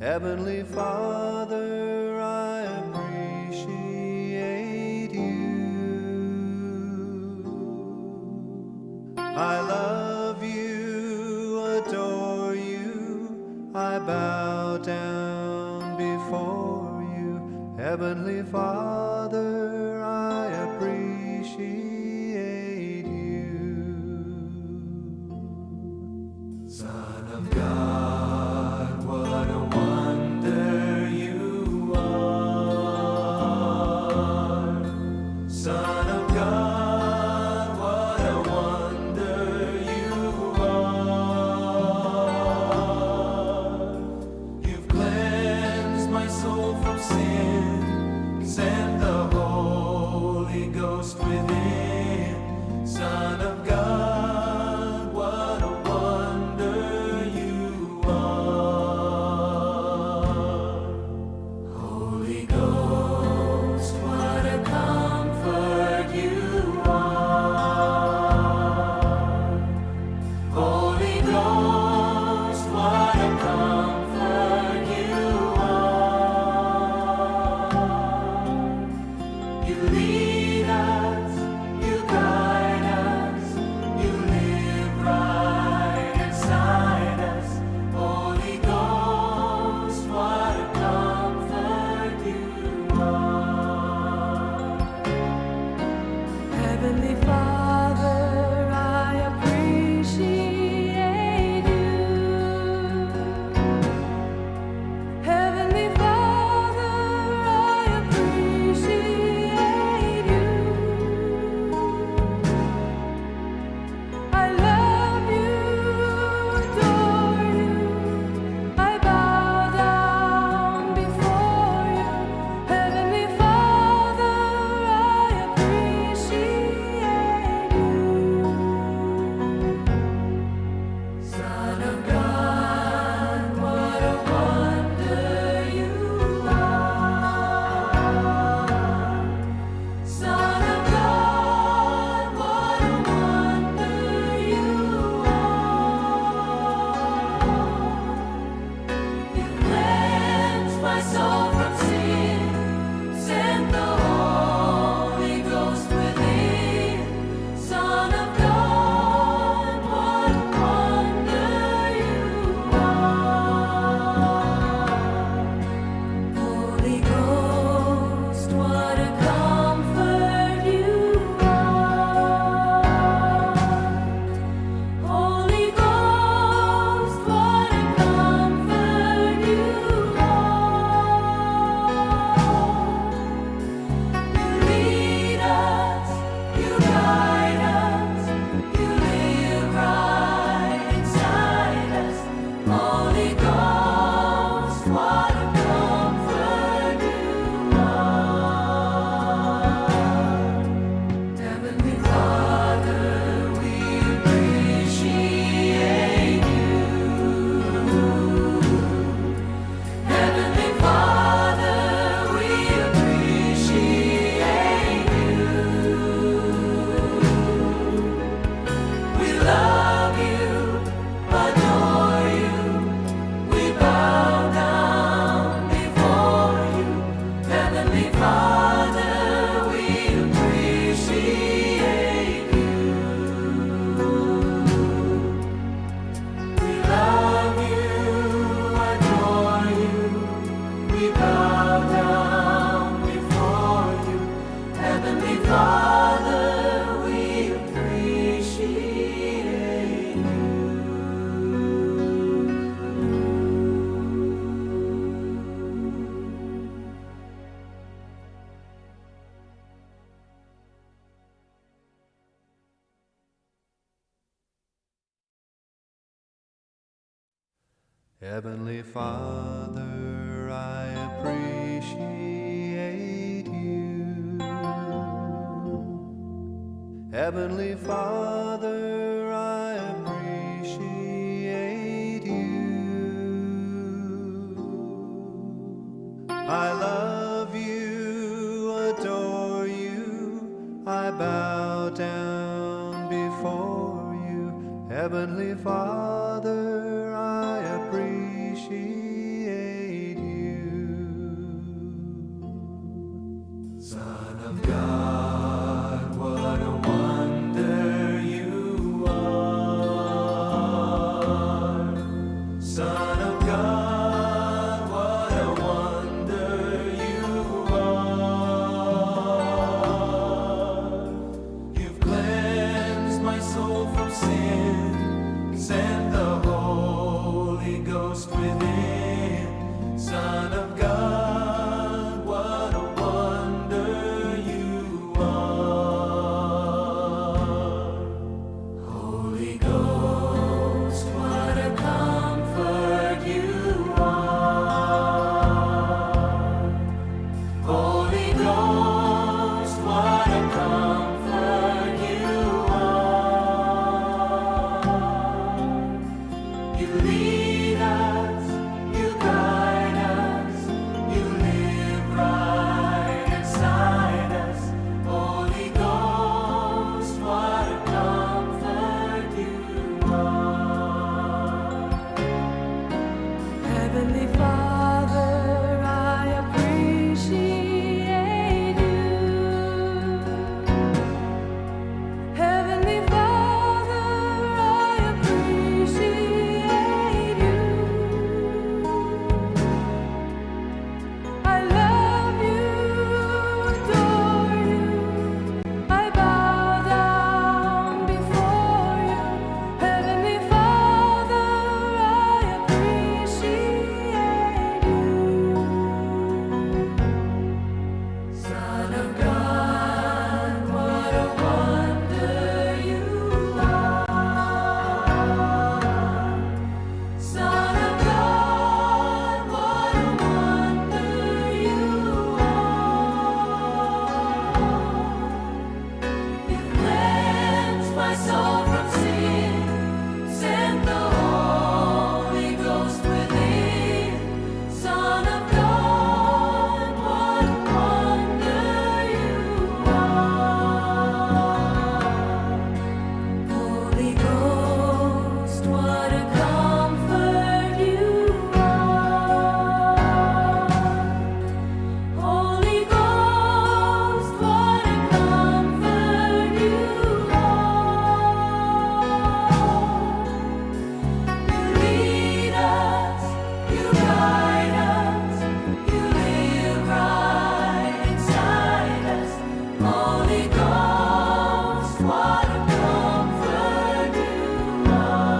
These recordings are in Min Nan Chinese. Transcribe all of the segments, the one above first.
Heavenly Father, I appreciate you. I love you, adore you, I bow down before you. Heavenly Father, I appreciate you. Son of God, what a wonder you are. Son of God, what a wonder you are. You've cleansed my soul from sin, sent the Holy Ghost within. Son of God, what a wonder you are. Holy Ghost, what a comfort you are. Holy Ghost, what a comfort you are. You lead us, you guide us, you live right inside us. Holy Ghost, what a comfort you are. Heavenly Father, I appreciate you. Heavenly Father, I appreciate you. I love you, adore you. I bow down before you. Heavenly Father, I appreciate you. Son of God, what a wonder you are. Son of God, what a wonder you are. You cleansed my soul from sin, sent the Holy Ghost within. Son of God, what a wonder you are. Holy Ghost, what a comfort you are. Holy Ghost, what a comfort you are. You lead us, you guide us, you live right inside us. Holy Ghost, what a comfort you are. Heavenly Father, we appreciate you. Heavenly Father, we appreciate you. We love you, adore you. We bow down before you. Heavenly Father, we appreciate you. We love you, adore you. We bow down before you. Heavenly Father, we appreciate you. Heavenly Father, I appreciate you. Heavenly Father, I appreciate you. I love you, adore you, I bow down before you. Heavenly Father, I appreciate Lead us, you guide us, you live right inside us. Holy Ghost, what a comfort you are. Heavenly Father, I appreciate you. Heavenly Father, I appreciate you. I love you, adore you. I bow down before you. Heavenly Father, I appreciate you. Son of God, what a wonder you are. Son of God, what a wonder you are. You cleansed my soul from sin, sent the Holy Ghost within. Son of God, what a wonder you are. Holy Ghost, what a comfort you are. Holy Ghost, what a comfort you are. You lead us, you guide us, you live right inside us. Holy Ghost, what a comfort you are.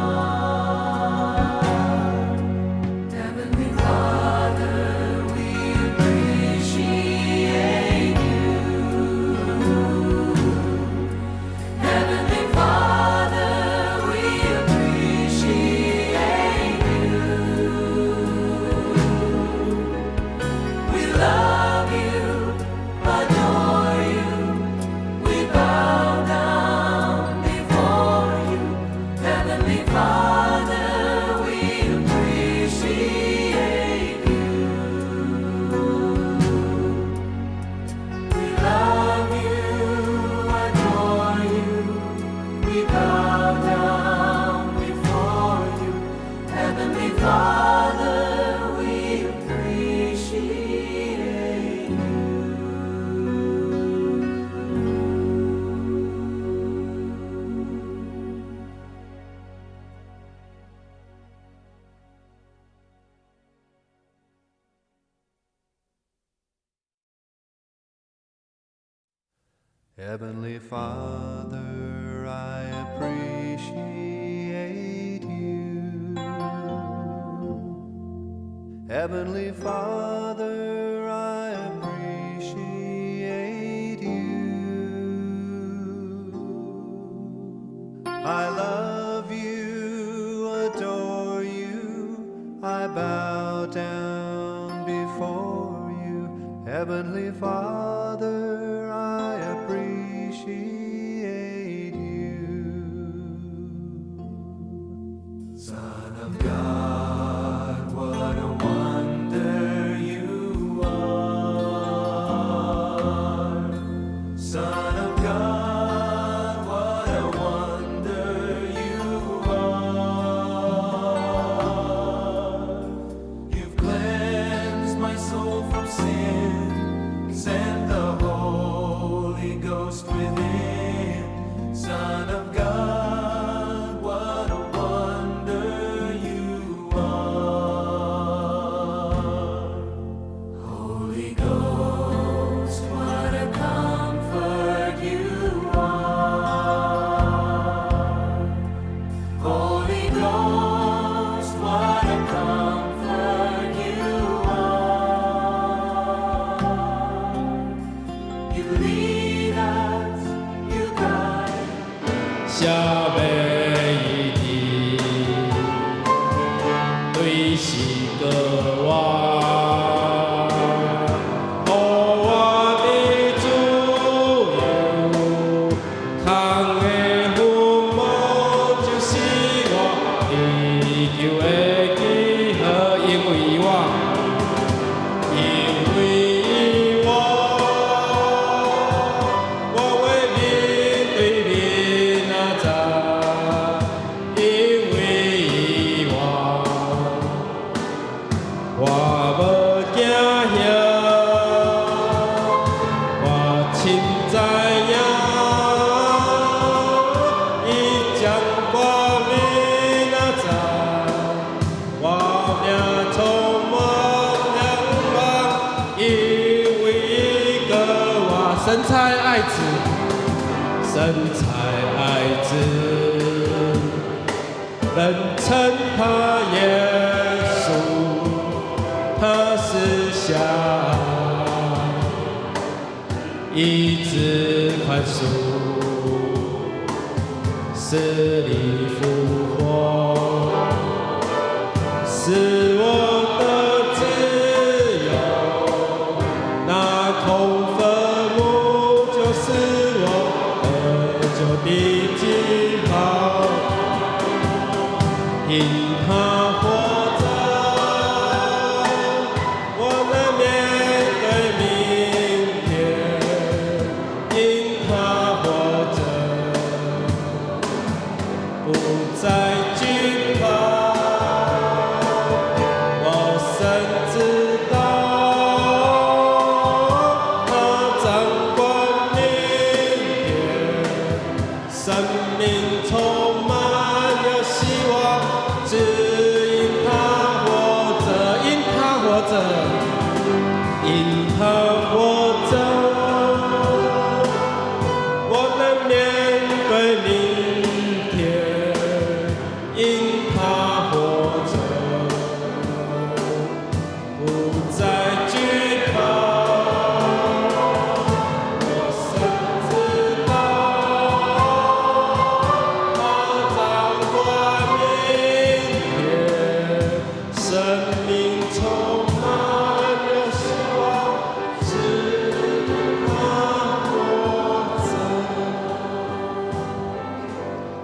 Heavenly Father, we appreciate you. Heavenly Father, we appreciate you. We love you, adore you. We bow down before you. Heavenly Father, we appreciate you. We love you, adore you. We bow down before you. Heavenly Father, we appreciate you. Heavenly Father, I appreciate you. Heavenly Father, I appreciate you. I love you, adore you, I bow down before you. Heavenly Father, I appreciate you. Son of God, what a wonder you are. Son of God, what a wonder you are. You've cleansed my soul from sin, sent the Holy Ghost within. Son of God, what a wonder you are. Holy Ghost, what a comfort you are. Holy Ghost, what a comfort you are. You lead us, you guide. 写袂记，对时过活，予我伫自由，空的坟墓就是我祈求的。神差愛子，神差愛子，人稱他耶穌，他十架醫治寬恕，死裡復活，使我得自由。那空墳墓就是我得救的記號。因他活著，我能面對明天。因他活著，不再懼怕。我深知道，他掌管明天，生命充滿了希望，只因他活著，因他活著，因他活著，我能面對明天，因他活著，不再懼怕。我深知道，他掌管明天，生命充滿了希望，只因他活著。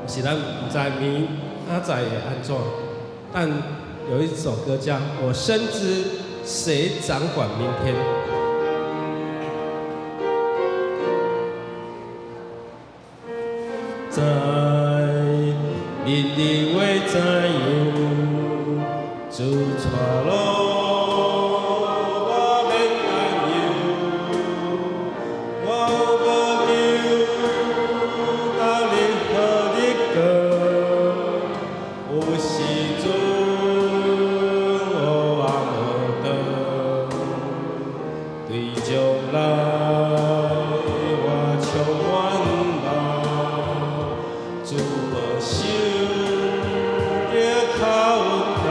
是咱毋知明仔載會按怎，但有一首歌叫《我深知誰掌管明天》。知明日會怎樣？主帶路，我免擔憂。我無求逐日好日過，有時陣黑暗無燈，對將來我充滿望。主保守得較穩當。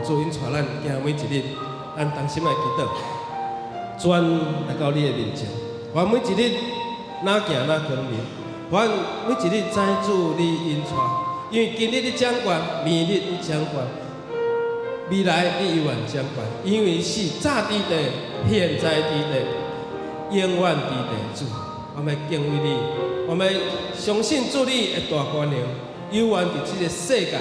願主引帶咱行每一日，咱同心來祈禱，主咱來到你的面前，願每一日哪行哪光明，願每一日知主你引帶，因為今日你掌權，明日你掌權，未來你猶原掌權，因為是早佇地，現在佇地，永遠佇地主。我們敬畏你，我們相信主你的大權能，猶原佇這個世界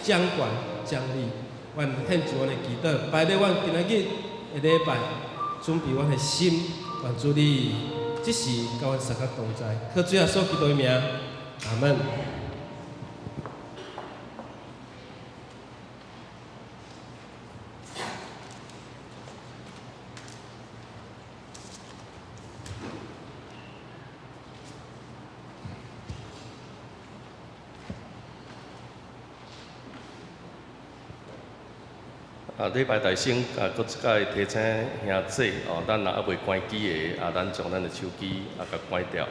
掌權掌理。阮獻上阮的祈禱，擺佇阮今仔日的禮拜，準備阮的心，願主你這時佮阮相佮同在，靠主耶穌基督的名，阿門。啊，禮拜大先啊，閣一擺提醒兄姊哦，咱若猶未關機的，啊，咱將咱的手機啊，共關掉。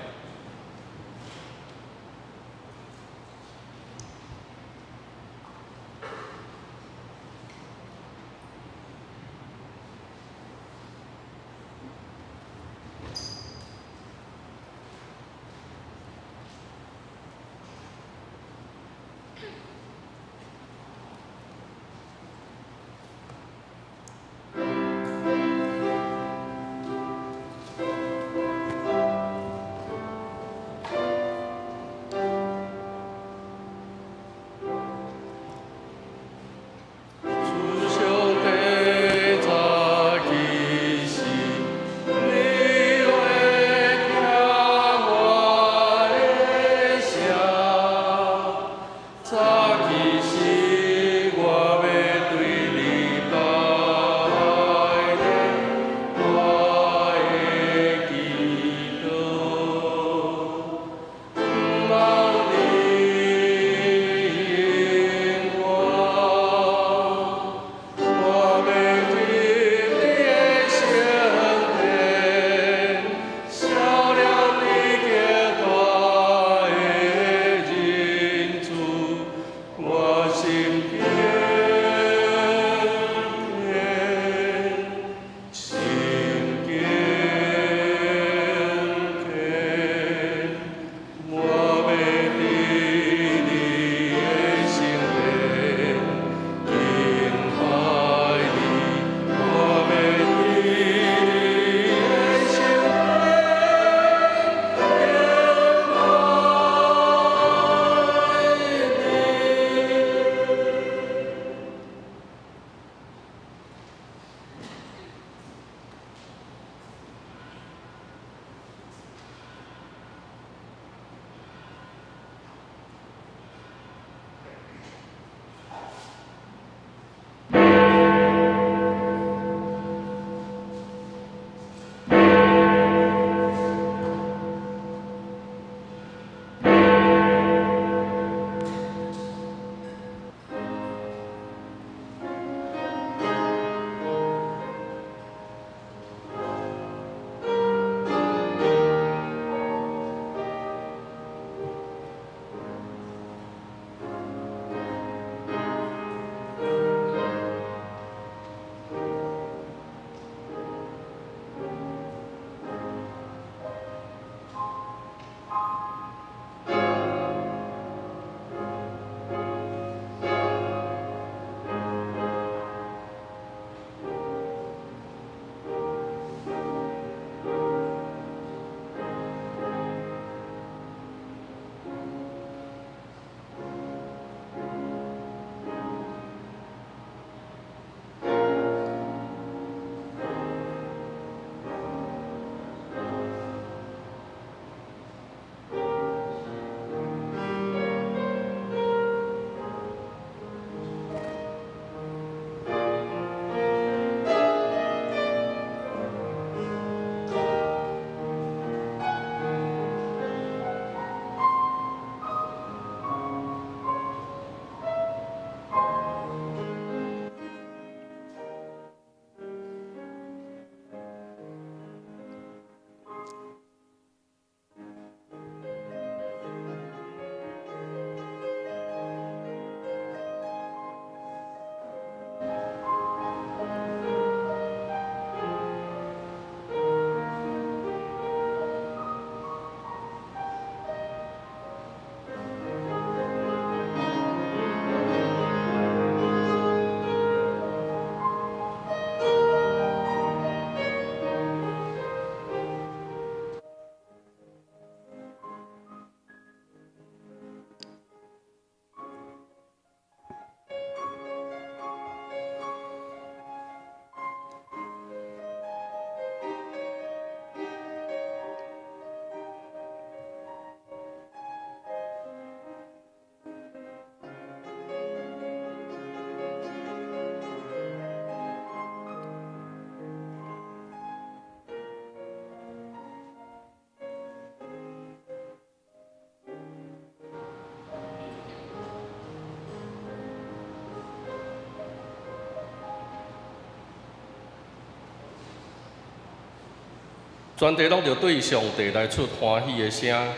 全地攏著對上帝來出歡喜的聲，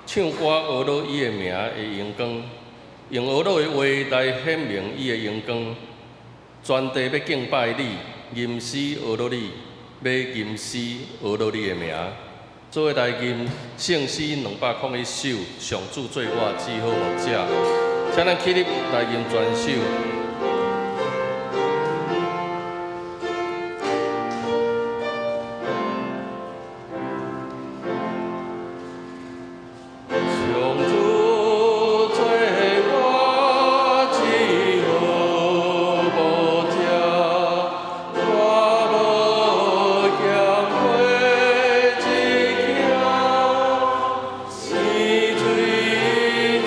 唱歌呵咾伊的名的榮光，用呵咾的話來顯明伊的榮光。全地欲敬拜你，吟詩呵咾你，欲吟詩呵咾你的名。做伙來吟聖詩201首，上主做我至好牧者。請咱起立來吟全首。上主做我至好牧者，我無嫌過一径，溪水草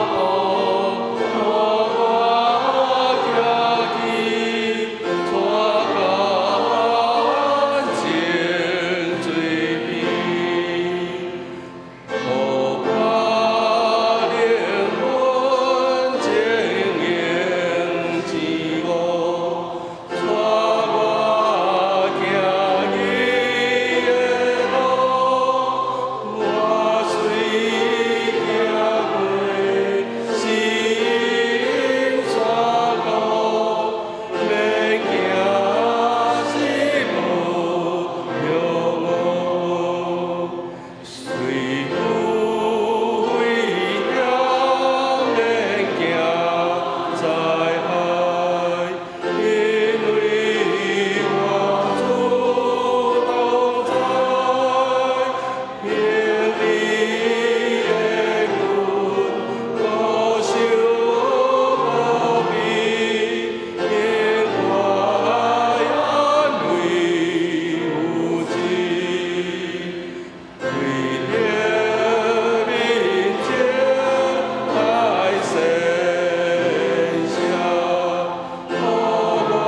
埔，帶我行去，帶到安靜水邊。予我靈魂晶瑩自我，帶我行義的路，我雖行過死蔭山谷，免驚死無向我。雖有危險，免驚災害，因為我主同在，憑你的棍，膏受保庇，永遠安慰扶持。為著面前來獻上，予我擔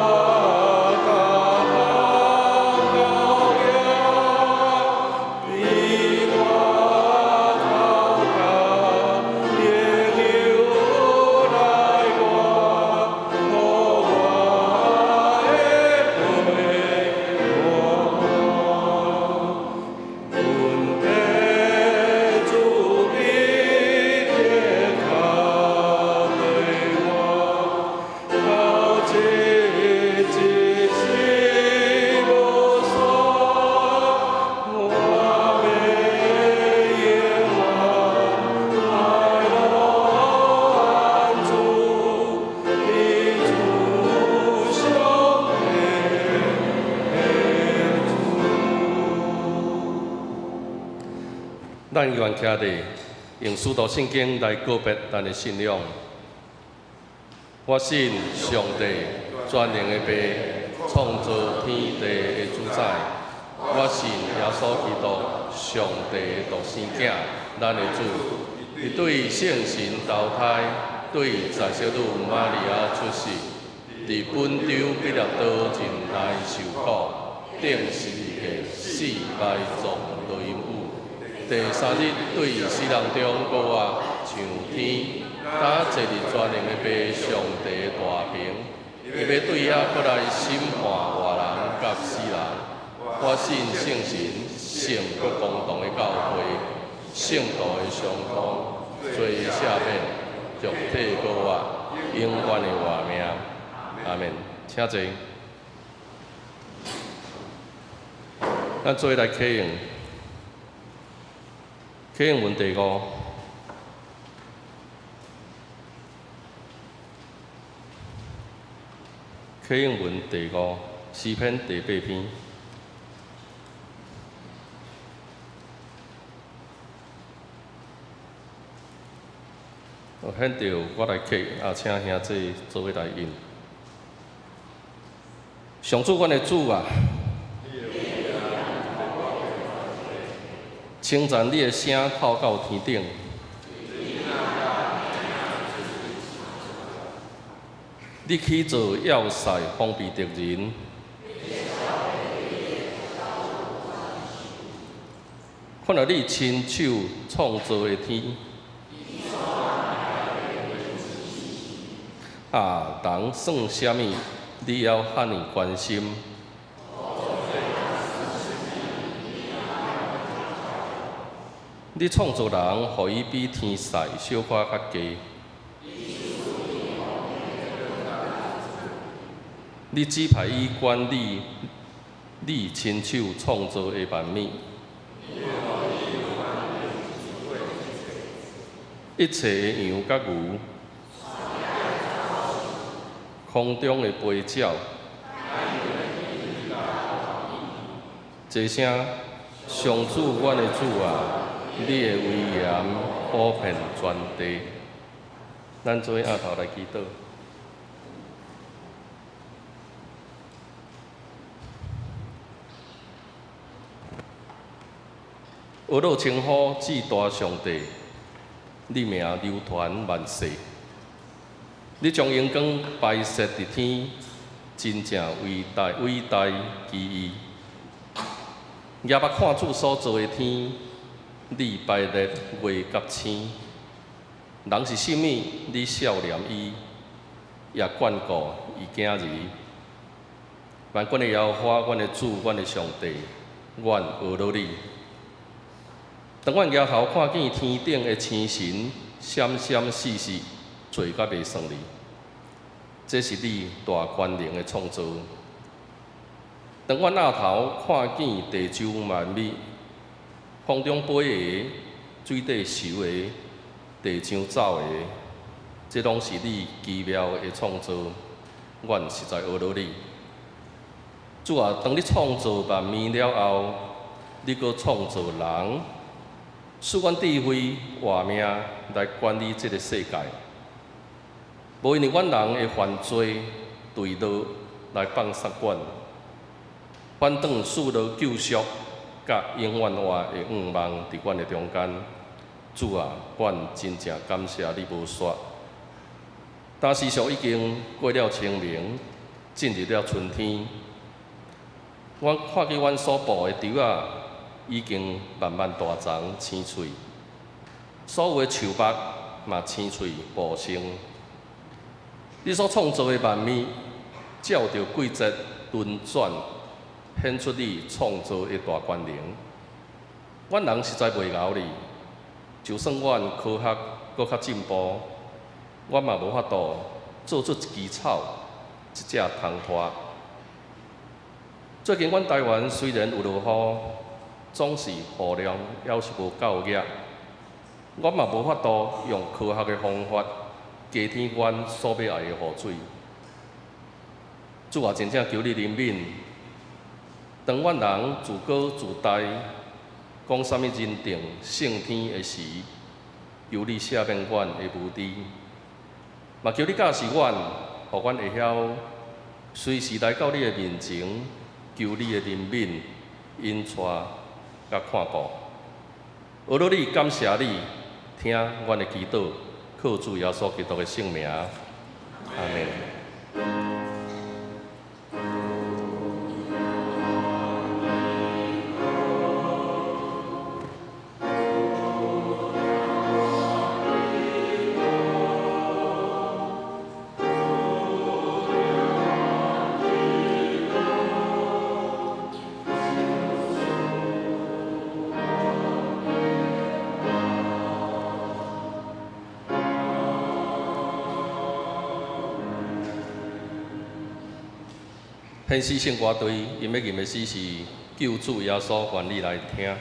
當羔羊，以我頭殼用油來抹，予我的杯滿。阮父慈悲的跤對我，到這一世無散，我欲永遠快樂安住，佇主上帝的厝。咱願徛佇用使徒信經來告別咱的信仰。我信上帝全能的父，創造天地的主宰。我信耶穌基督，上帝的獨生囝，咱的主。伊對聖神投胎，對在聖女瑪利亞出世，佇本丟彼拉多忍耐受苦，釘十字架死埋葬落陰府。第三日對死人中復活上天，搭坐佇全能的父上帝的大爿，伊欲對遐閣來審判活人佮死人。我信聖神，聖閣公同的教會，聖徒的相通，罪赦免，肉體復活，永遠的活命。阿們。請坐。咱做伙來啟用。啟應文第五，啟應文第五，詩篇第八篇。現在我來啟，啊，請兄弟做伙來吟。上主，阮的主啊！稱讚你的聲透到天頂，你起造要塞防備敵人，看著你親手創造的天，啊，人算啥物？你猶遐爾關心？你創造人，予伊比天使小可較低。你指派伊管理你親手創造的萬物，一切的羊佮牛，空中的飛鳥，齊聲上主，阮的主啊，你的威嚴普遍全地。咱做伙徛頭來祈禱。呵咾稱呼至大上帝，你名流傳萬世。你將榮光擺設佇天，真正偉大偉大奇異。舉目看主所造的天，你排列月佮星。人是啥物？你惜念伊，也眷顧伊囝兒。萬軍的耶和華，阮的主，阮的上帝，阮呵咾你。當阮舉頭看見天頂的星辰，閃閃爍爍，濟甲袂算哩。這是你大權能的創造。當阮額頭看見地周萬物，空中飛的、水底游的、地上走的，這攏是你奇妙的創造。阮實在呵咾你。主啊，當你創造萬物了後，你閣創造人。賜阮智慧、活命來管理這个世界，無因為阮人的犯罪墜落來放殺阮，反轉賜落救贖佮永遠活的願望佇阮的中間。主啊，阮真正感謝你無煞。今時俗已經過了清明，進入了春天。阮看見阮所布的稻仔已經慢慢大叢青翠，所有的樹木嘛青翠茂盛。你所創造的萬物，照著季節輪轉，顯出你創造的大權能。阮人實在袂𠢕你，就算阮科學閣較進步，阮嘛無法度做出一枝草、一隻蟲豸。最近阮台灣雖然有落雨，總是雨量猶是無夠額，阮嘛無法度用科學的方法加添阮所欲愛的雨水。主啊，真正求你憐憫，當阮人自高自大，講啥物人定勝天的時，求你赦免阮的無知，嘛求你教示阮，予阮會曉隨時來到你的面前，求你的憐憫、引帶佮看顧。呵咾你，感謝你，聽阮的祈禱，靠主耶穌基督的聖名，阿們。獻詩聖歌隊，𪜶欲吟的詩是救主耶穌，願你來聽。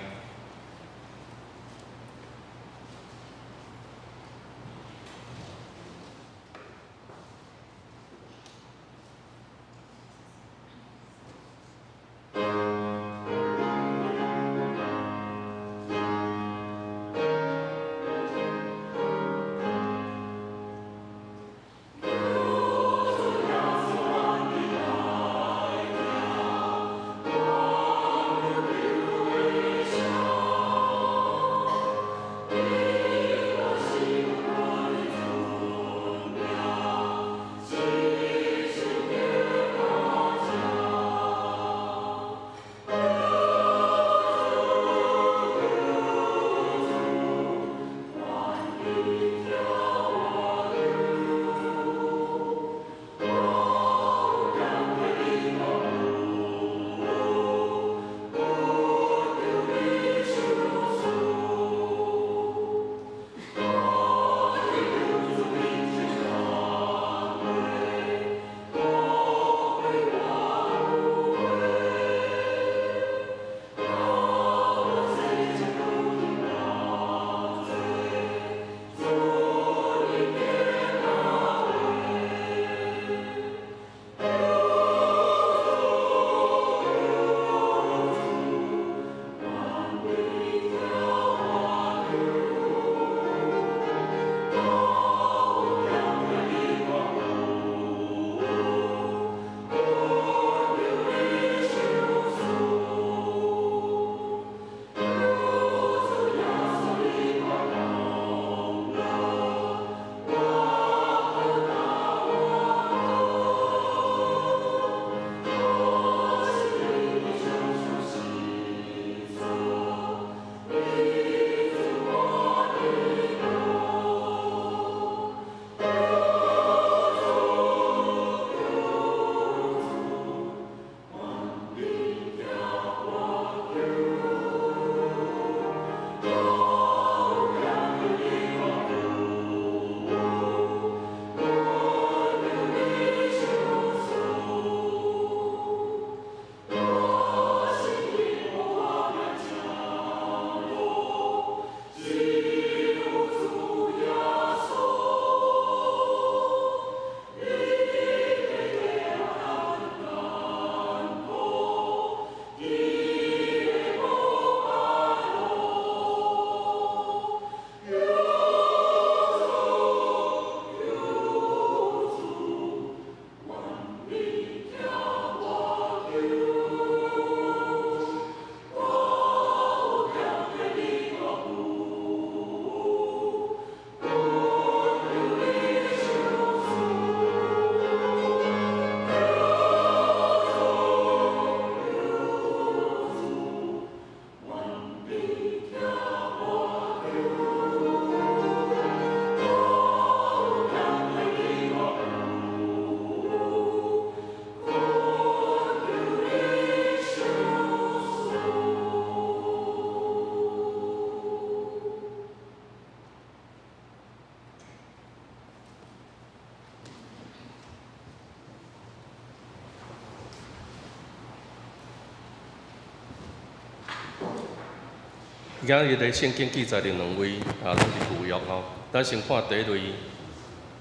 今日的聖經記載的兩位啊，攏佇舊約吼。咱先看第一位，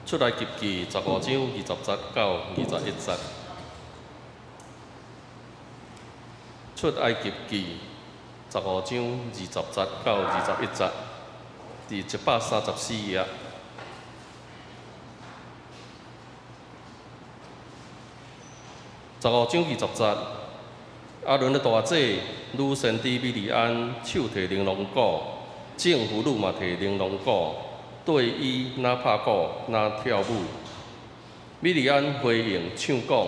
出埃及記十五章二十節到二十一節。出埃及記十五章二十節到二十一節，佇134頁。十五章二十節，亞倫的大姐女先知米利暗手提玲瑯鼓，眾婦女嘛提玲瑯鼓，對伊若拍鼓，若跳舞。米利暗回應唱講：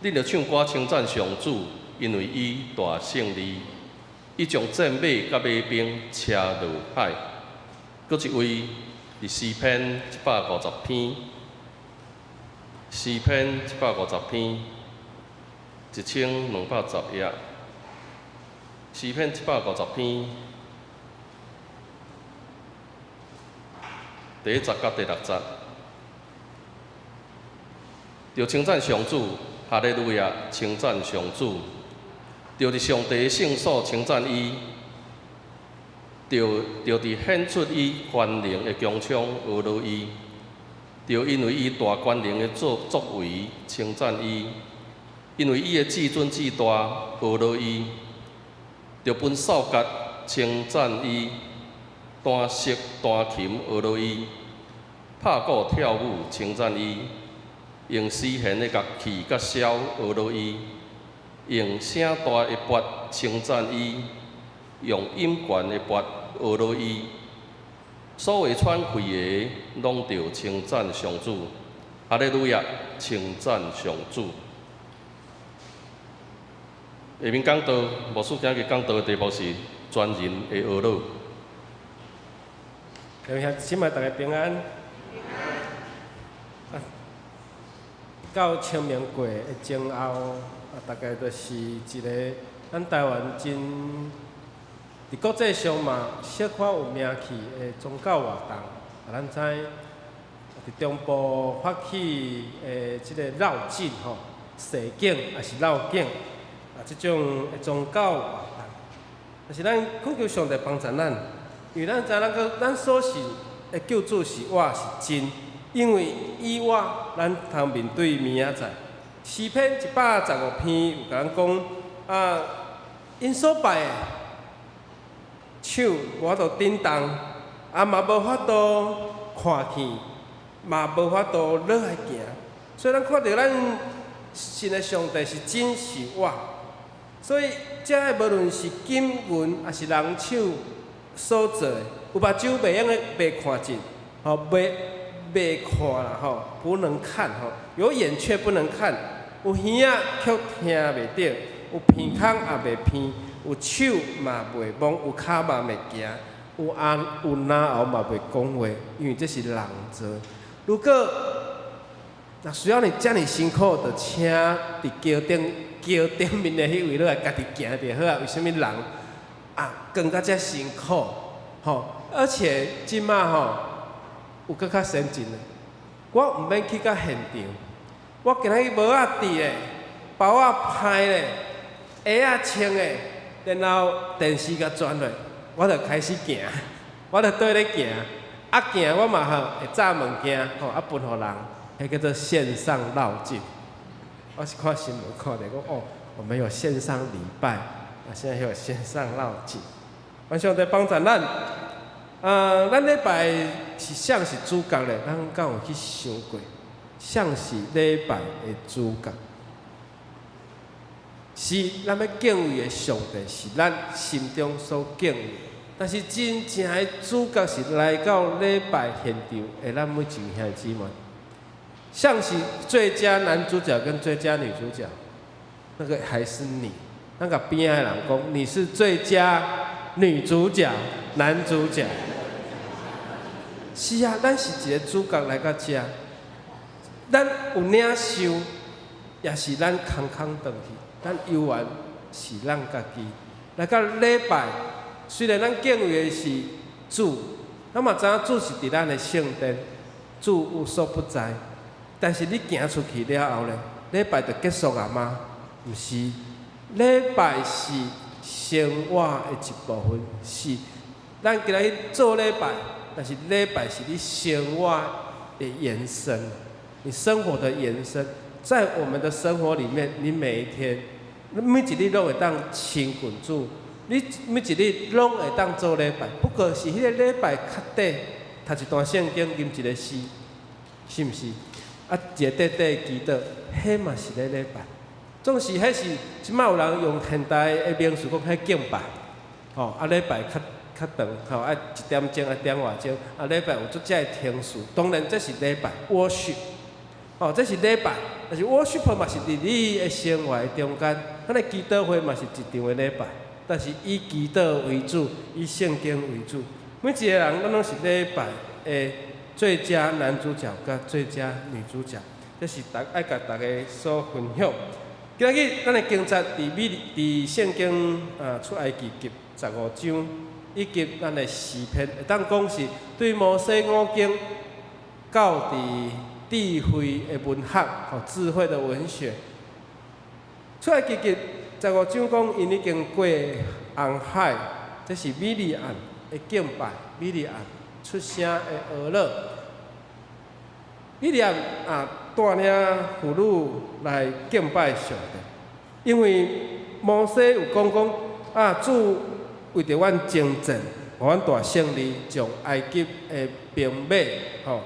恁著唱歌稱讚上主，因為伊大勝利，伊將戰馬佮馬兵車落海。閣一位佇詩篇一百五十篇，詩篇一百五十篇。1210頁，詩篇一百五十篇，第一節佮第六節，著稱讚上主，哈利路亞，稱讚上主，著佇上帝聖所稱讚伊，著著佇顯出伊權能的穹蒼呵咾伊，著因為伊大權能的作作為稱讚伊。因為伊的至尊至大，呵咾伊，著分掃角稱讚伊，彈瑟彈琴呵咾伊，拍鼓跳舞稱讚伊，用絲弦的樂器佮簫呵咾伊，用聲大的鈸稱讚伊，用音懸的鈸呵咾伊，所有喘氣的攏著稱讚上主，哈利路亞，稱讚上主。下面講道，牧師今日講道的題目是全人的呵咾。各位兄弟姊妹，大家平安。啊，到清明過的前後，啊，大概就是一個咱台灣真佇國際上嘛小可有名氣的宗教活動。啊，咱知佇中部發起的這個繞境吼，踅境抑是繞境。啊，這種的宗教活動，但是咱懇求上帝幫助咱，因為咱知咱閣咱所信的救主是活是真，因為以我咱通面對明仔載。詩篇一百十五篇有共咱講啊，𪜶所拜的手無法度振動，啊嘛無法度看見，嘛無法度落來行。所以咱看著咱信的上帝是真是活。所以，這个無論是金銀，抑是人手所做的，有目睭袂用的袂看見，吼，袂袂看啦，吼，不能看，吼，有眼卻不能看，有耳仔卻聽袂著，有鼻孔也袂鼻，有手嘛袂摸，有跤嘛袂行，有喉有嚨喉嘛袂講話，因為這是人做。如果若需要你遮爾辛苦，就請佇橋頂橋頂面的彼位落來，家己行就好啊。為啥物人啊，扛甲遮辛苦？吼！而且這馬吼有閣較先進的，我毋免去到現場，我今仔日帽仔戴咧，包仔歹咧，鞋仔穿咧，然後電視共轉落，我就開始行，我就綴咧行，啊行我嘛吼會紮物件吼，啊分予人。彼叫做線上繞境，我是看新聞看著講哦，我們有線上禮拜，啊，現在還有線上繞境。願上帝幫助咱。啊，咱禮拜是誰是主角咧？咱敢有去想過，誰是禮拜的主角？是咱欲敬畏的上帝，是咱心中所敬畏。但是真正的主角是來到禮拜現場的咱每一位兄弟姊妹。像是最佳男主角跟最佳女主角，那個還是你。那個邊仔的人講，你是最佳女主角、男主角。是啊，咱是一個主角來到遮，咱有領受，也是咱空空轉去，咱猶原是咱家己。來到禮拜，雖然咱敬畏的是主，咱嘛知影主是佇咱的聖殿，主無所不在。但是你行出去了後咧，禮拜就結束啊嗎？毋是，禮拜是生活的一部分，是咱今仔日做禮拜，但是禮拜是你生活的延伸，你生活的延伸，在我們的生活裡面，你每一天，每一日攏會當親近主，你每一日攏會當做禮拜，不過是彼个禮拜較短，讀一段聖經，吟一个詩，是毋是？啊，一個短短的祈禱，彼嘛是咧禮拜。總是彼是，這擺有人用現代的名詞講，彼敬拜，吼，啊禮拜較較長，吼，愛一點鐘，愛點外鐘，啊禮拜有足濟程序，當然這是禮拜，worship，吼，這是禮拜，但是 worship 嘛是佇你的生活的中間，咱的祈禱會嘛是一場的禮拜，但是以祈禱為主，以聖經為主，每一個人咱攏是禮拜的最佳男主角佮最佳女主角，這是逐愛共大家所分享。今仔日咱的經節佇美佇聖經啊出埃及記十五章，以及咱的詩篇，會當講是對摩西五經到佇智慧的文學，吼智慧的文學。出埃及記十五章講，𪜶已經過紅海，這是米利暗的敬拜，米利暗出聲的哀樂。米利暗啊，帶領婦女來敬拜上帝，因為摩西有講講啊，主為著阮征戰，予阮大勝利，將埃及的兵馬吼，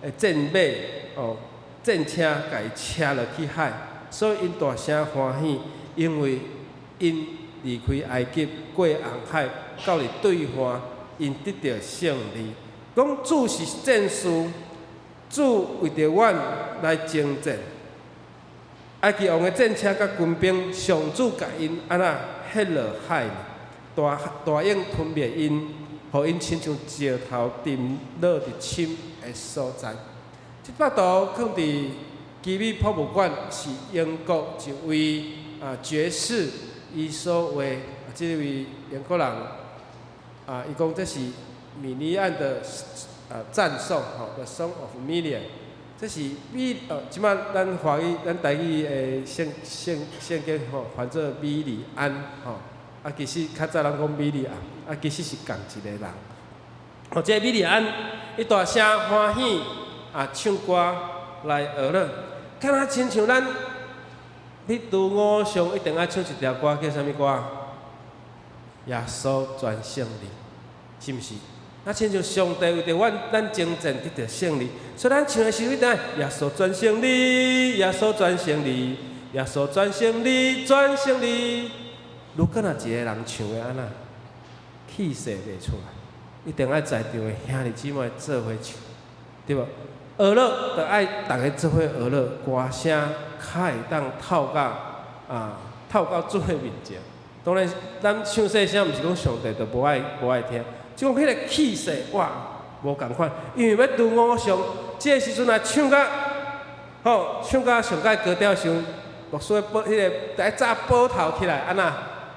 的戰馬吼，戰車共伊車落去海，所以𪜶大聲歡喜，因為𪜶離開埃及過紅海，到佇對岸，𪜶得著勝利。講主是戰士。主為著阮來征戰，埃及王的戰車佮軍兵，上主共𪜶按怎彼落海，大大湧吞滅𪜶，予𪜶親像石頭沉落佇深的所在。這幅圖放佇奇美博物館，是英國一位啊爵士伊所畫，這位英國人啊，伊講這是米利暗的讚頌吼，The Song of Miriam，這是米呃，這擺咱華語、咱台語的聖聖聖經吼，翻做米利安吼，啊，其實較早人講米利暗，啊，其實是仝一個人。哦，這個米利安，伊大聲歡喜啊，唱歌來哀樂，敢若親像咱去拄偶像一定愛唱一條歌，叫啥物歌？耶穌全勝利，是毋是？啊，親像上帝為著阮咱征戰得著勝利，所以咱唱的時陣一定愛耶穌全勝利，耶穌全勝利，耶穌全勝利，全勝利。如果若一個人唱的按怎，氣勢袂出來，一定愛在場的兄弟姊妹做伙唱，對無？哀樂就愛逐家做伙哀樂，歌聲較會當透到啊，透到主的面前。當然，咱唱細聲，毋是講上帝就無愛無愛聽。就講彼个氣勢，哇，無仝款。因為欲拄偶像，這个時陣若唱甲，吼，唱甲上蓋高調時陣，牧師報彼个愛紮寶頭起來，按怎，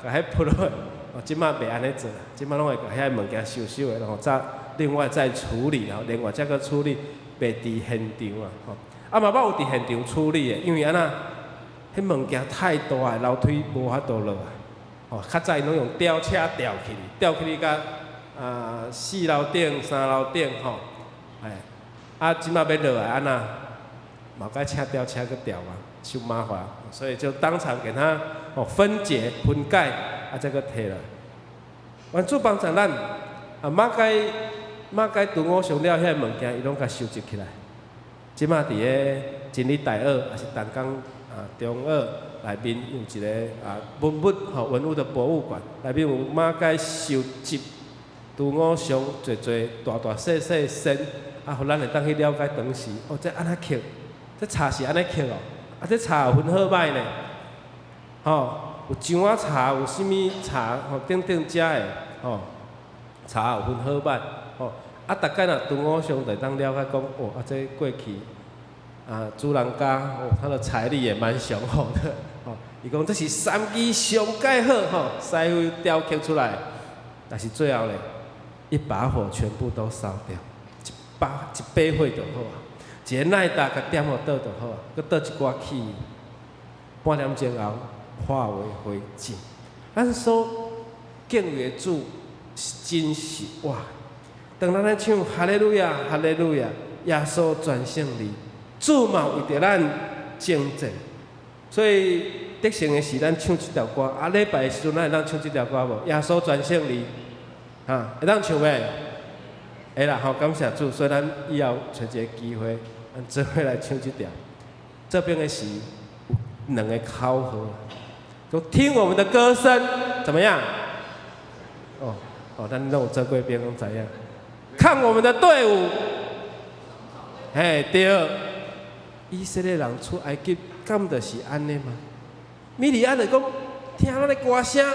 共彼撲落去。哦，這擺袂按呢做啦，這擺攏會共遐物件收收的，然後再另外再處理，然後另外再閣處理，袂佇現場啊，吼。啊嘛捌有佇現場處理的，因為按怎，彼物件太大，樓梯無法度落來。吼，較早𪜶攏用吊車吊起，吊起去甲啊四樓頂、三樓頂吼，哎，啊，這擺欲落來按怎，嘛該請吊車去吊嘛，傷麻煩，所以就當場給他哦分解分解，啊，再閣提來。願主幫助咱，啊，馬該馬該拄偶像了遐物件，伊攏共收集起來。這擺佇咧真理大學，抑是淡江啊中學內面有一個啊文物吼文物的博物館，內面有馬該收集拄偶像濟濟大大細細身，啊，予咱會當去了解當時，哦，這按怎刻？這茶是按呢刻哦，啊，這茶有分好歹呢，吼，有樟仔茶，有啥物茶，吼，等等遮的，吼，茶有分好歹，吼，啊，逐概若拄偶像就會當了解講，哦，啊，這過去啊，主人家哦，他的財力也蠻雄厚的，吼，伊講這是三支上蓋好，吼，師傅雕刻出來，但是最後咧，一把火全部都燒掉，一把一把火就好啊，一个奈達共點予倒就好啊，閣倒一寡氣，半點鐘後化為灰燼。咱所敬畏的主是真實活。當咱咧唱哈利路亞，哈利路亞，耶穌全勝利，主嘛為著咱征戰。所以得勝的是咱唱這條歌。啊，禮拜的時陣，咱會當唱這條歌無？耶穌全勝利，哈，會當唱袂？會啦，吼，感謝主，所以咱以後揣一个機會，咱做伙來唱這條。這邊的是有兩个口號，就聽我們的歌聲，怎麼樣？哦哦，咱攏有做過兵，攏知影。看我們的隊伍，嘿，對，以色列人出埃及，敢就是按呢嗎？米利暗就講，聽咱的歌聲，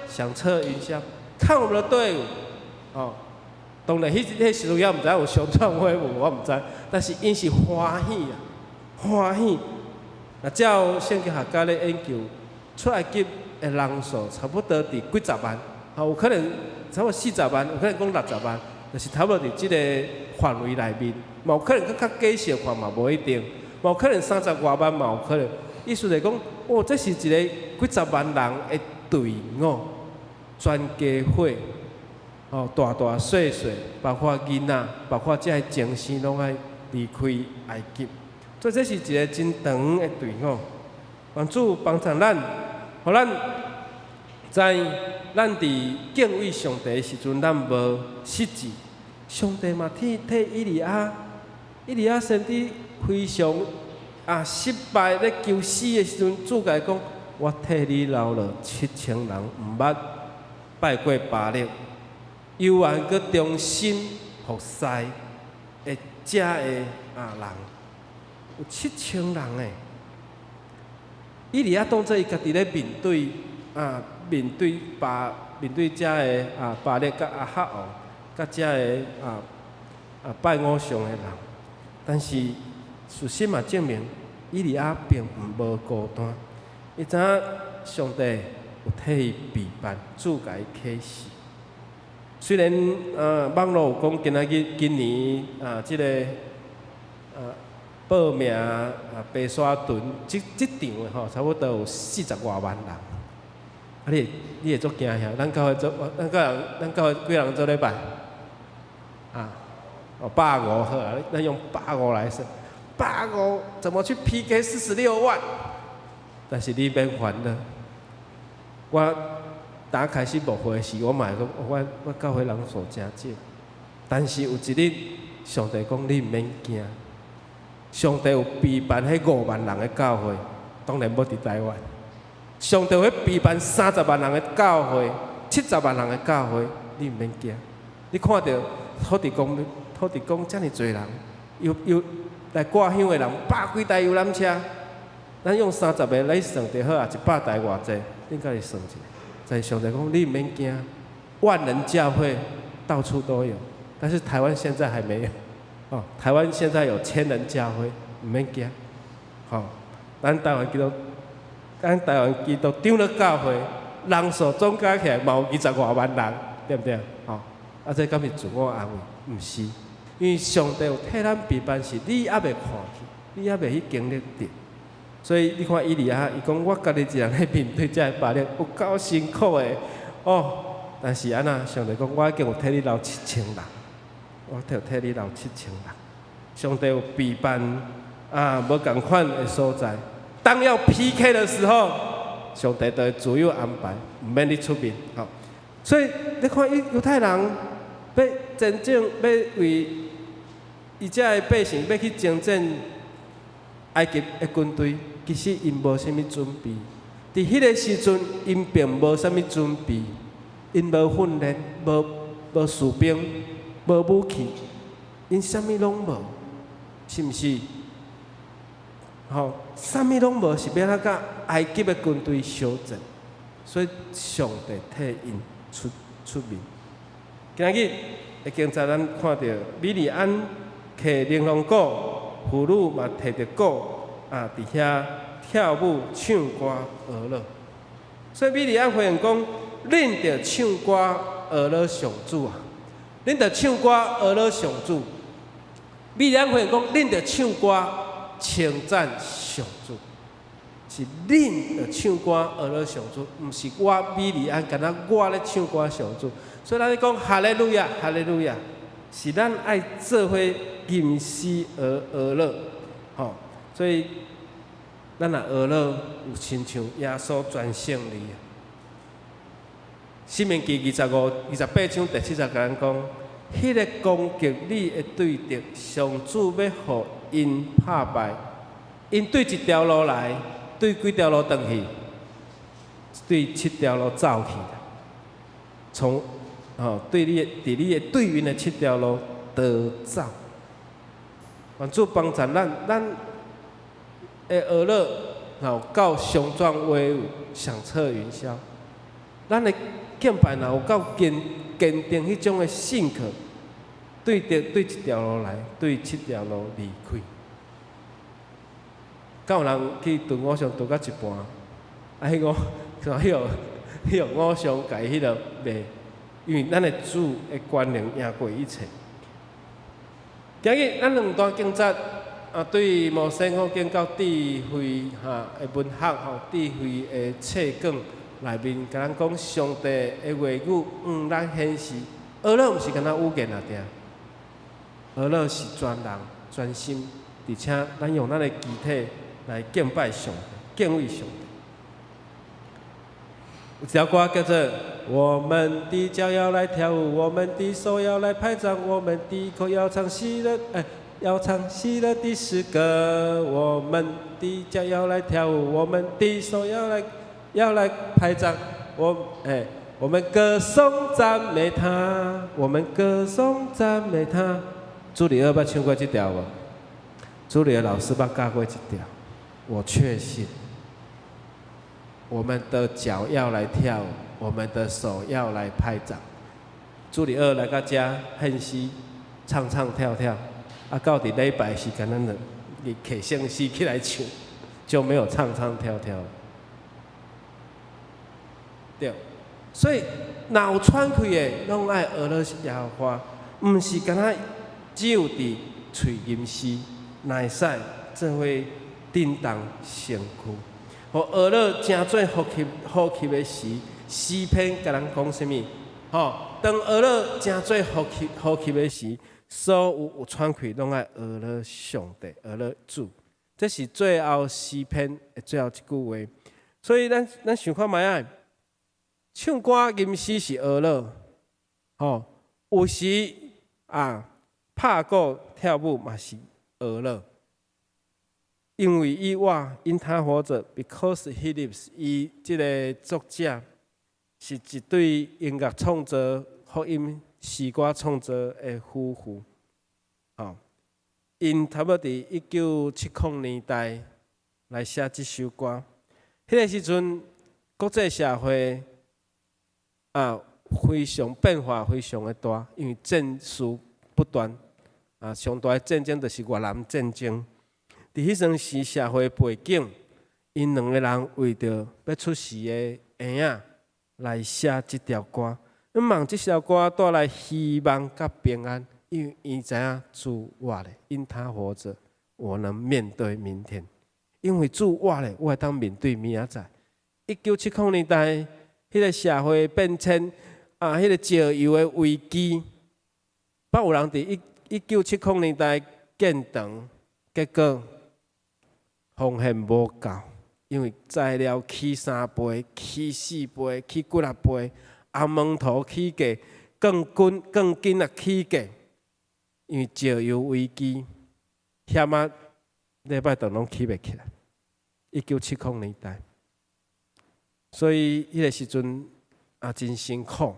響徹雲霄。看我們的隊伍，哦，當然，彼時陣也毋知有上傳會無，我毋知。但是𪜶是歡喜啊，歡喜。若照聖經學家咧研究，出埃及的人數差不多佇幾十萬，吼，有可能差不多40萬，有可能講60萬，就是差不多佇這個範圍內面，嘛有可能閣較加小看嘛無一定，嘛有可能30外萬嘛有可能。意思就是講，哦，這是一個幾十萬人的隊伍，全家伙，哦，大大細細，包括囡仔，包括這个精生，攏愛離開埃及。所以這是一個真長的隊伍。願主幫助咱，予咱知咱佇敬畏上帝的時陣，咱無失志。上帝嘛替替以利亞，以利亞先知非常失敗咧求死的時陣，主共伊講：我替你留落7000人，毋捌拜過巴力，猶原閣忠心服侍的遮的人，有七千人欸。以利亞當做伊家己咧面對面對巴面對遮的巴力佮亞哈王，佮遮的拜偶像的人，但是事實嘛證明，以利亞並毋無孤單。伊知影上帝有替伊備辦，主共伊啟示。雖然網路有講今仔日今年這个報名白沙屯這場的吼，差不多有40外萬人。啊你會足驚嚇？咱教會做，咱教人，咱教會幾人做禮拜？啊，哦，百五好啊，咱用百五來算，百五怎麼去 PK 46萬？但是你免煩惱，我打開始牧會時，我嘛會講，我教會人數誠少。但是有一日，上帝講你毋免驚，上帝有備辦彼5萬人的教會，當然無佇台灣。上帝會備辦30萬人的教會，70萬人的教會，你毋免驚。你看著土地公，土地公遮爾濟人，又又來掛香的人百幾台遊覽車，咱用30个來算就好啊，100台偌濟，恁家己算一下。在上帝講，你毋免驚，萬人教會到處都有，但是台灣現在還沒有。哦，台灣現在有千人教會，毋免驚。吼，咱台灣基督長老教會人數總加起來嘛有20外萬人，對毋對？吼，啊，這敢是自我安慰？毋是，因為上帝有替咱備辦，是你猶未看去，你猶未去經歷著。所以你看以利亞，伊講我家己一人咧面對這个巴力，有夠辛苦的哦。但是按怎，上帝講我已經有替你留七千人，我有替你留七千人。上帝有備辦無仝款的所在。當要 PK 的時候，上帝就會自有安排，毋免你出面。吼，所以你看，猶太人欲真正欲為伊遮的百姓欲去征戰埃及的軍隊，其實𪜶無啥物準備。佇彼个時陣，𪜶並無啥物準備，𪜶無訓練，無士兵，無武器，𪜶啥物攏無，是毋是？吼，啥物攏無，是欲按怎佮埃及的軍隊相戰？所以上帝替𪜶出面。今仔日的經節，咱看著米利暗提鈴鐺鼓，婦女嘛提著鼓佇遐跳舞、唱歌、娛樂。所以米利暗回應講：恁著唱歌呵咾上主啊！恁著唱歌呵咾上主。米利暗回應講：恁著唱歌稱讚上主。是是恁著唱歌呵咾上主，毋是我米利安，干焦我咧唱歌上主。所以咱咧講哈利路亞，哈利路亞，是咱愛做伙吟詩而呵咾，吼。所以咱若呵咾，有親像耶穌全勝利。申命記25、28章第七節共咱講，彼个攻擊你的對敵，上主欲予𪜶拍敗，𪜶對一條路來，對幾條路轉去？對七條路走去。從吼對你的，佇你的對面的七條路逃走。願主幫助咱，咱的呵咾吼夠雄壯威武，響徹雲霄。咱的敬拜若有夠堅堅定，彼種的信靠，對敵對一條路來，對七條路離開。敢有人去挃偶像挃到一半，啊，彼個彼個彼個偶像共彼個賣，因為咱的主的權能贏過一切。今日咱兩段經節啊，對摩西五經到智慧哈的文學吼，智慧的冊卷內面，共咱講上帝的話語，向咱顯示，呵咾毋是干焦語言爾定，呵咾是全人全心，而且咱用咱的肢體來敬拜上帝，敬畏上帝。有一條歌叫做《我們的腳要來跳舞，我們的手要來拍掌，我們的口要唱喜樂，哎，要唱喜樂的詩歌。我們的腳要來跳舞，我們的手要來拍掌。我哎，我們歌頌讚美他，我們歌頌讚美他。主禮二捌唱過這條無？主禮老師捌教過這條，我確信。我們的腳要來跳舞，我們的手要來拍掌。主禮二來到遮，獻詩，唱唱跳跳，啊，到佇禮拜時間，咱就你揢聖詩起來唱，就沒有唱唱跳跳。對，所以若有喘氣的，攏愛呵咾耶和華，毋是干焦只有佇喙吟詩，會使做伙震動身軀。予呵咾成做呼吸呼吸的時，詩篇共咱講啥物？吼，當呵咾成做呼吸呼吸的時，所有有喘氣攏愛呵咾上帝，呵咾主。這是最後詩篇的最後一句話。所以咱想看覓仔，唱歌吟詩是呵咾，吼，有時啊拍鼓跳舞嘛是呵咾。因為伊活，因他活著，because he lives。伊這个作者是一對音樂創作、福音詩歌創作的夫婦。吼，𪜶差不多佇1970年代來寫這首歌。彼个時陣，國際社會啊非常變化非常的大，因為戰事不斷，啊，上大的戰爭就是越南戰爭。佇彼陣時社會背景，𪜶兩個人為著欲出世的嬰仔來寫這條歌，向望這首歌帶來希望佮平安，因為𪜶知影主活咧，因他活著，我能面對明天。因為主活咧，我會當面對明仔載。1970年代，彼个社會變遷啊，彼个石油的危機，捌有人佇1970年代建堂，結果奉獻無夠，因為材料起3倍、起4倍、起幾若倍，紅毛塗起價，鋼筋鋼筋也起價，因為石油危機，險啊禮拜堂攏起袂起來。1970年代，所以彼个時陣也真辛苦。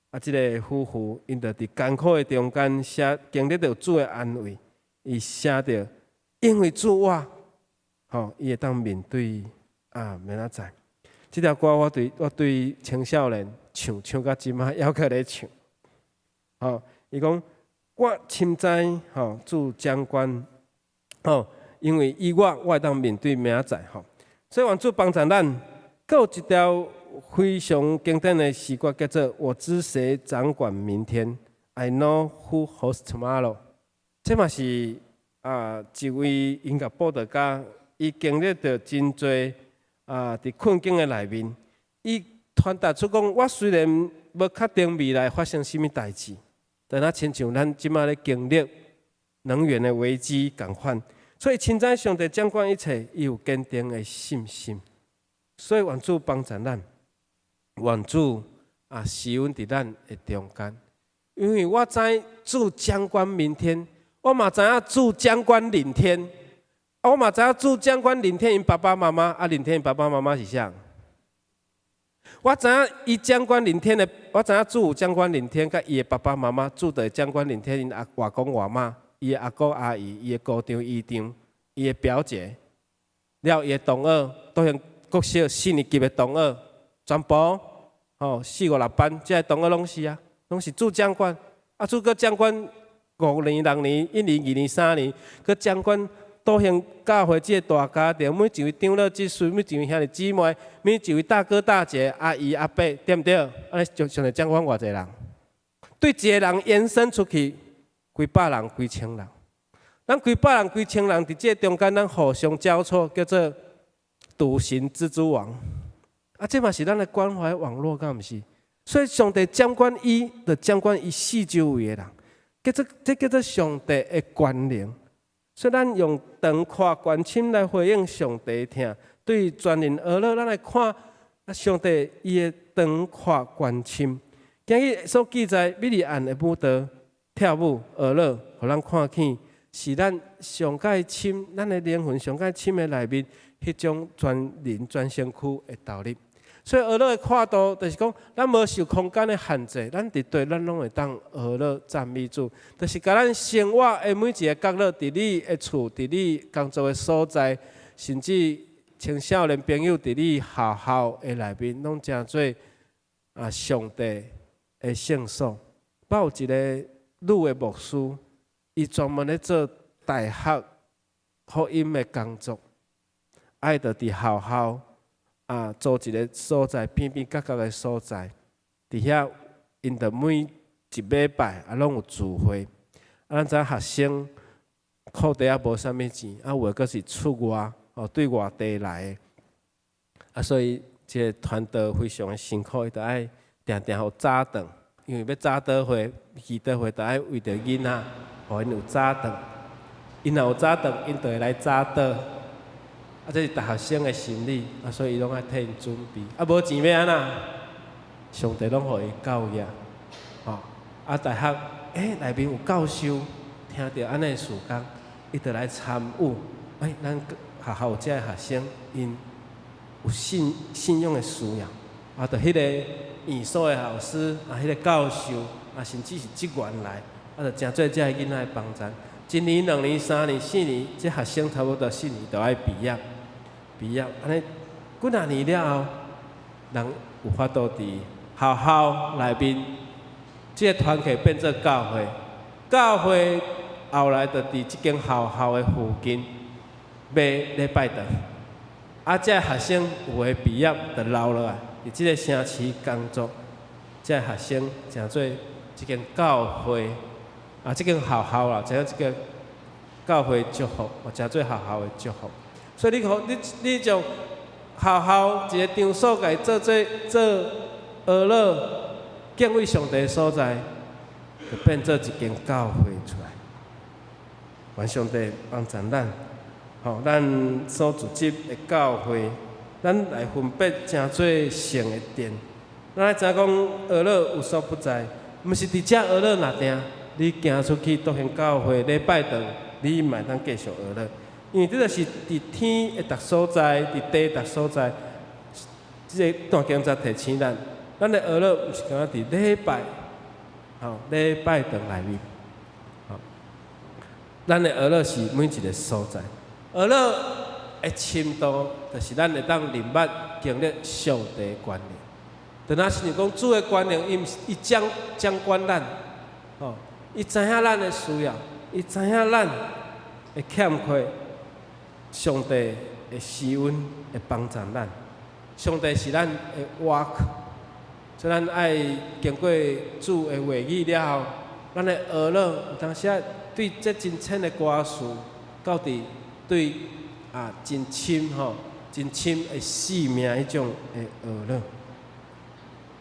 啊，這个夫婦𪜶就佇艱苦的中間寫，經歷著主的安慰，伊寫著，因為主活，吼，伊會當面對啊，明仔載。這條歌我對青少年唱唱到這馬，猶閣咧唱。吼，伊講我深知吼主掌權，吼，因為伊活，我會當面對明仔載吼。所以願主幫助咱，閣有一條非常經典的詩歌，叫做《我知誰掌管明天》，I know who holds tomorrow。這嘛是啊，一位音樂佈道家，伊經歷著真濟啊，佇困境的內面，伊傳達出講，我雖然無確定未來發生啥物代誌，但若親像咱這馬咧經歷能源的危機仝款，所以深知上帝掌管一切，伊有堅定的信心。所以願主幫助咱，願主啊施恩佇咱的中間。因為我知主掌管明天，我嘛知影主掌管林天，我嘛知影主掌管林天𪜶爸爸媽媽，啊林天𪜶爸爸媽媽是啥？我知影伊掌管林天的，我知影主有掌管林天，佮伊的爸爸媽媽，主就會掌管林天𪜶阿外公外媽，伊的阿哥阿姨，伊的姑丈姨丈，伊的表姐，了伊的同學，都像國小四年級的同學，全部吼四五六班，這个同學攏是啊，攏是主掌管。啊，主閣掌管5年、6年、1年、2年、3年，閣掌管倒向教會這個大家庭，每一位長老執事，每一位兄弟姊妹，每一位大哥大姐、阿姨阿伯，對毋對？按呢就上帝掌管偌濟人，對一个人延伸出去，幾百人、幾千人。咱幾百人、幾千人佇這個中間，咱互相交錯，叫做獨行蜘蛛網。啊，這嘛是咱的關懷網絡，敢毋是？所以上帝掌管伊，就掌管伊四周圍的人，叫做這叫做上帝的權能。所以咱用長闊懸深來回應上帝疼，對全人呵咾，咱來看啊，上帝伊的長闊懸深。今日所記載米利暗的舞蹈、跳舞、呵咾，予咱看見是咱上蓋深，咱的靈魂上蓋深的內面，彼種全人全身軀的投入。所以呵咾的闊度，就是講，咱無受空間的限制，咱佇佗咱攏會當呵咾讚美主，就是共咱生活的每一个角落，佇你的厝，佇你工作的所在，甚至青少年朋友佇你學校的內面，攏成做啊上帝的聖所。捌有一個女的牧師，伊專門咧做大學福音的工作，愛就佇學校啊，租一个所在，邊邊角角的所在，佇遐𪜶著每一禮拜啊，攏有聚會。啊，咱知影學生褲袋仔無啥物錢，啊，有的閣是出外，哦，對外地來的，啊，所以這個傳道非常的辛苦，伊著愛定定予早頓，因為欲早禱會、祈禱會，著愛為著囡仔，予𪜶有早頓。𪜶若有早頓，𪜶就會來早禱。啊，這是大學生的心理，啊，所以伊攏愛替𪜶準備。啊，無錢欲按怎？上帝攏予伊夠額，吼！啊，大學內面有教授聽著按呢事工，伊就來參與。咱學校有這个學生，𪜶有信仰的需要，啊，就彼個院所的老師，啊，彼個教授，啊，甚至是職員來，啊，就誠做這个囡仔的幫助。一年、2年、3年、4年，這學生差不多四年就愛畢業，畢業，按呢幾若年了後，人有法度佇學校內面，這个團契變做教會，教會後來就佇這間學校的附近買禮拜堂，啊，這个學生有的畢業就留落來，佇這个城市工作，這个學生成做這間教會。啊，這間學校啦，成這個教會祝福，或成做學校的祝福。所以你看，你將學校一个場所，共伊做做做呵咾敬畏上帝的所在，就變做一間教會出來。願上帝幫助咱，吼，咱所組織的教會，咱來分別成做聖的殿。咱愛知影講呵咾無所不在，毋是佇遮呵咾爾定。你行出去倒向教會禮拜堂，你嘛會當繼續呵咾，因為這就是佇天的逐所在，佇地逐所在，這个段經節提醒咱，咱的呵咾毋是干焦佇禮拜，吼禮拜堂內面，吼，咱的呵咾是每一个所在，呵咾的深度，就是咱會當認捌經歷上帝的權能。就若親像講主的權能，伊毋是伊掌管咱，吼。伊知影咱的需要，伊知影咱的欠缺，上帝會施恩，會幫助咱。上帝是咱的倚靠，所以咱愛經過主的話語了後，咱的呵咾有當時仔對這真淺的歌詞，到底對啊真深吼。真深的生命彼種的呵咾。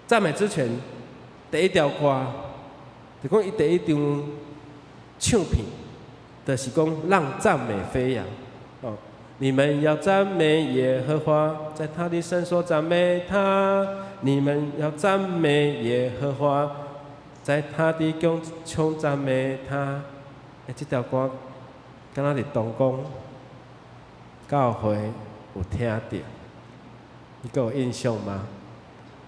讚美之泉第一條歌，就講伊第一張唱片，就是講讓讚美飛揚。哦，你們要讚美耶和華，在他的聖所讚美他。你們要讚美耶和華，在他的宮中讚美他。欸，這條歌敢若佇東宮教會有聽著，你閣有印象嗎？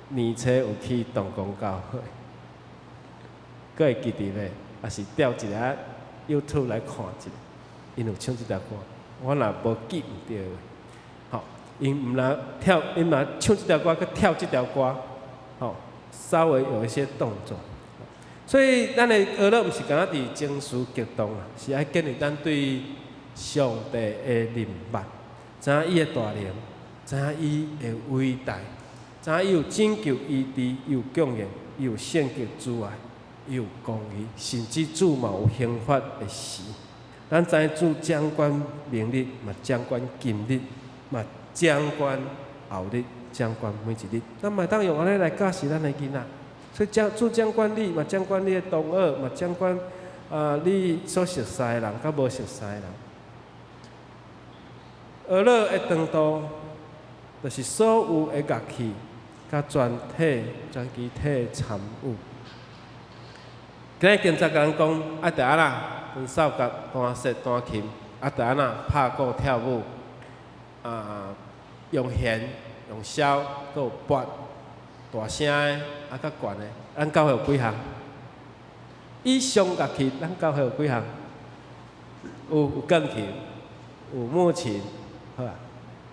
年初有去東宮教會，閣會記得袂？抑是調一下 YouTube 來看一下，𪜶有唱這條歌，我若無記毋著，吼，𪜶毋若跳，𪜶若唱這條歌，閣跳這條歌，吼，稍微有一些動作。所以，咱的呵咾毋是干焦佇情緒激動啊，是愛建立咱對上帝的認捌，知影伊的大能，知影伊的偉大，知影伊有拯救、醫治，伊有供應，伊有聖潔慈愛，伊有公義，甚至主嘛有刑罰的時。咱知影主掌管明日，嘛掌管今日，嘛掌管後日，掌管每一日。咱嘛會當用按呢來教示咱的囡仔。所以掌主掌管你，嘛掌管你的同學，嘛掌管啊你所熟似的人，佮無熟似的人。呵咾的長度，就是所有的樂器，佮全體全機體參與。今日警察共咱講，啊，著按怎彈掃角、彈瑟、彈琴，啊，著按怎拍鼓跳舞，啊，用弦、用簫，閣有撥。大聲的，啊，較懸的，咱教會有幾項？以上樂器，咱教會有幾項？有鋼琴，有木琴，好啊，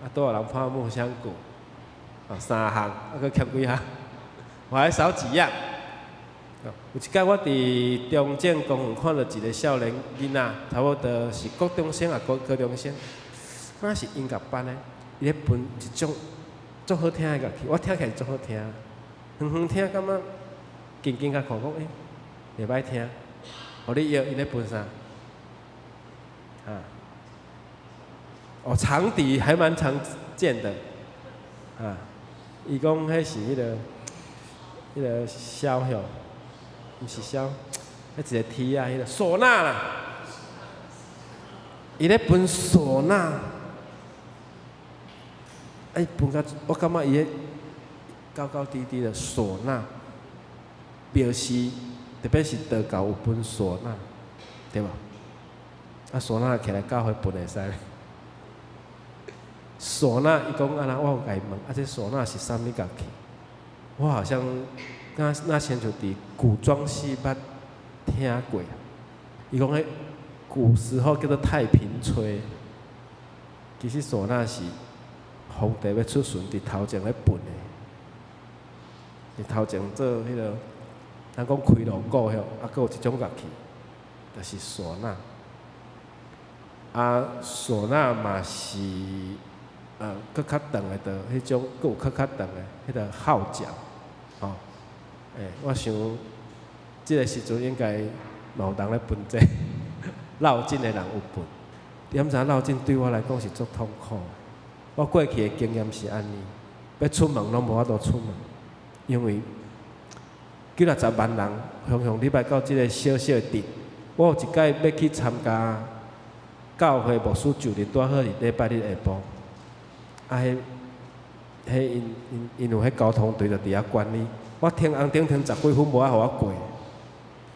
啊，拄有人拍木箱鼓，啊，三項，啊，閣欠幾項？我還少幾樣。有一擺我佇中正公園看著一个少年囡仔，差不多是國中生抑高中生，敢是音樂班的，伊咧彈一種足好聽的樂器，我聽起來足好聽。遠遠聽感覺近近共看講，欸，袂歹聽。予你約伊咧彈啥？啊？哦，長笛還蠻常見的，啊，伊講彼是彼個簫吼，毋是簫，彼一个笛仔，彼個嗩吶啦。伊咧彈嗩吶，哎，彈甲我感覺伊咧高高低低的嗩吶，表示特別是道教有彈嗩吶，對無？啊，嗩吶起來教會彈會使。嗩吶，伊講按呢，我有共伊問，啊，這嗩吶是啥物樂器？我好像那親像佇古裝戲捌聽過。伊講彼古時候叫做太平吹，其實嗩吶是皇帝欲出巡佇頭前咧彈的。佇頭前做彼個，人講開鑼鼓吼，啊，閣有一種樂器，就是嗩吶。啊，嗩吶嘛是，閣較長的，就彼種，閣有較較長的，彼個號角，吼，欸，我想，這个時陣應該嘛有人咧彈這個，繞境的人有彈。你毋知影繞境對我來講是足痛苦的。我過去的經驗是按呢，欲出門攏無法度出門，因為幾若十萬人，雄雄禮拜到這个小小的鎮。我有一擺欲去參加教會牧師就任，拄好是禮拜日下晡。啊，彼、彼𪜶𪜶𪜶有彼交通隊就佇遐管理。我停紅燈停十幾分無愛予我過。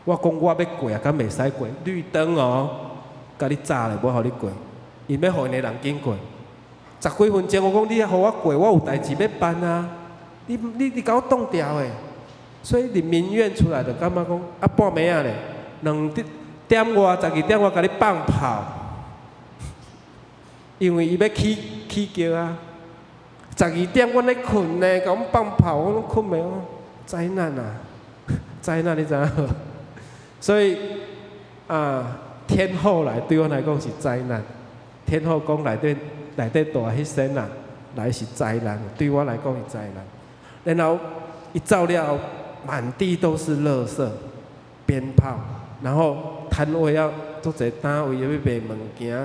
我講我欲過啊，敢袂使過？綠燈哦，共你閘咧，無予你過。𪜶欲予𪜶的人緊過。十幾分鐘，我講你愛予我過，我有代誌欲辦啊！你共我擋牢的，所以人民院出來就感覺講啊半暝仔咧，2點外12點外共你放炮，因為伊欲起起轎啊。十二點阮咧睏呢，共阮放炮，我攏睏袂好，災難啊！災難你知影無？所以啊，天后來對阮來講是災難。天后宮內底內底大彼仙啊，來是災難，對我來講是災難。然後一走了後，滿地都是垃圾、鞭炮，然後攤位要足濟單位欲賣物件，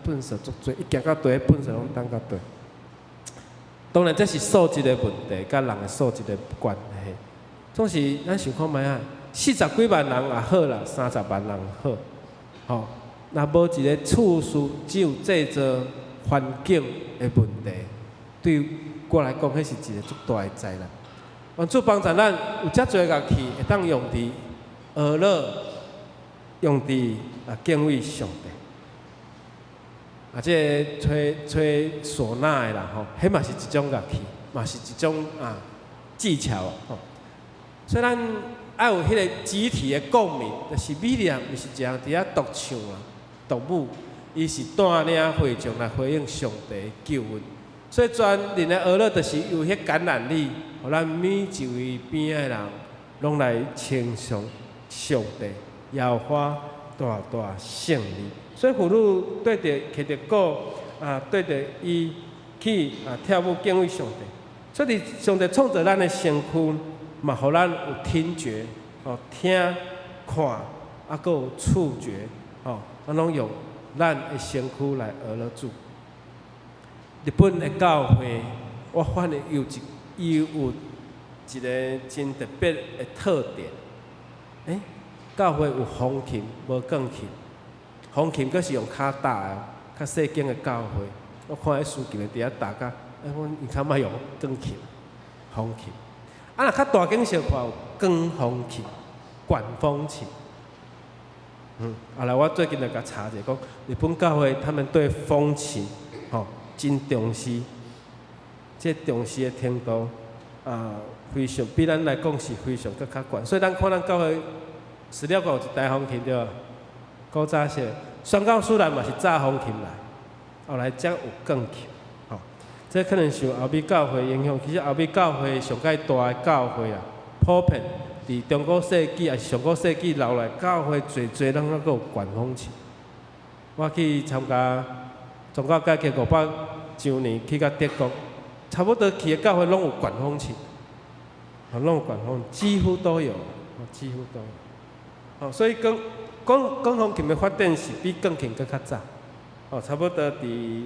糞埽足濟，一行到地，糞埽攏掕到地。當然這是素質的問題，佮人的素質的關係。總是咱想看覓啊，四十幾萬人也好啦，30萬人好，吼，若無一个次序，只有製造環境的問題，對我來講，彼是一个足大的災難。願主幫助咱有遮濟樂器會當用佇學樂，用佇啊敬畏上帝。啊，這个吹吹嗩吶的啦吼，彼嘛是一種樂器，嘛是一種啊技巧吼。所以咱愛有彼個集體的共鳴，就是米利暗毋是一人佇遐獨唱啊、獨舞，伊是帶領會眾來回應上帝的救恩。所以全人的學樂就是有彼感染力，予咱每一位邊仔的人攏來稱頌上帝，耶和華大大勝利。所以婦女對著提著鼓啊，對著伊去啊跳舞敬畏上帝。所以上帝創造咱的身軀，嘛予咱有聽覺，哦聽、看，啊，閣有觸覺，吼，咱攏用咱的身軀來學樂主。日本的教會，我發現伊有一个真特別的特點。欸，教會有風琴，無鋼琴。風琴閣是用較大的、較細間的教會。我看彼司琴的佇遐彈甲，欸，阮伊較莫用鋼琴、風琴。啊，若較大間小可有管風琴、管風琴。後來我最近就共查者，講日本教會他們對風琴，吼，真重視。這重視的程度啊，非常比咱來講是非常閣較懸。所以咱看咱教會史料館有一台風琴對無？古早時宣教師來嘛是早風琴來，後來才有鋼琴。吼，這可能受歐美教會影響。其實歐美教會上蓋大的教會啊，普遍佇中古世紀抑是上古世紀留來教會，濟濟攏猶閣有管風琴。我去參加宗教改革500週年，去到德國，差不多去的教會攏有管風琴，攏有管風，幾乎都有，幾乎都有。哦，所以管管管風琴的發展是比鋼琴閣較早，哦，差不多佇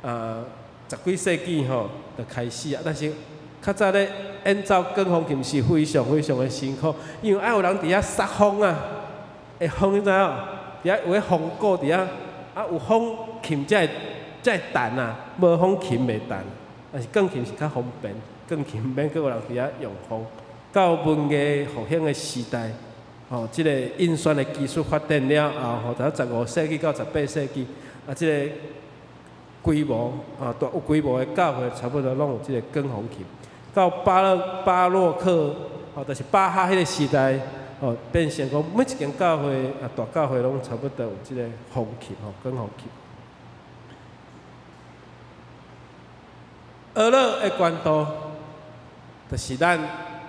啊十幾世紀吼就開始啊。但是較早咧演奏管風琴是非常非常的辛苦，因為愛有人佇遐殺風啊，會風你知影？佇遐有彼風鼓佇遐，啊有風琴才會彈啊，無風琴袂彈。但是鋼琴是較方便，鋼琴毋免閣有人佇遐用風。到文藝復興的時代，吼，這个印刷的技術發展了後，吼，從15世紀到18世紀，啊，這个規模啊，大有規模的教會差不多攏有這个管風琴。到巴洛克，吼，就是巴哈彼个時代，吼，變成講每一間教會啊，大教會攏差不多有這个風琴，吼，管風琴。學樂的關度，就是咱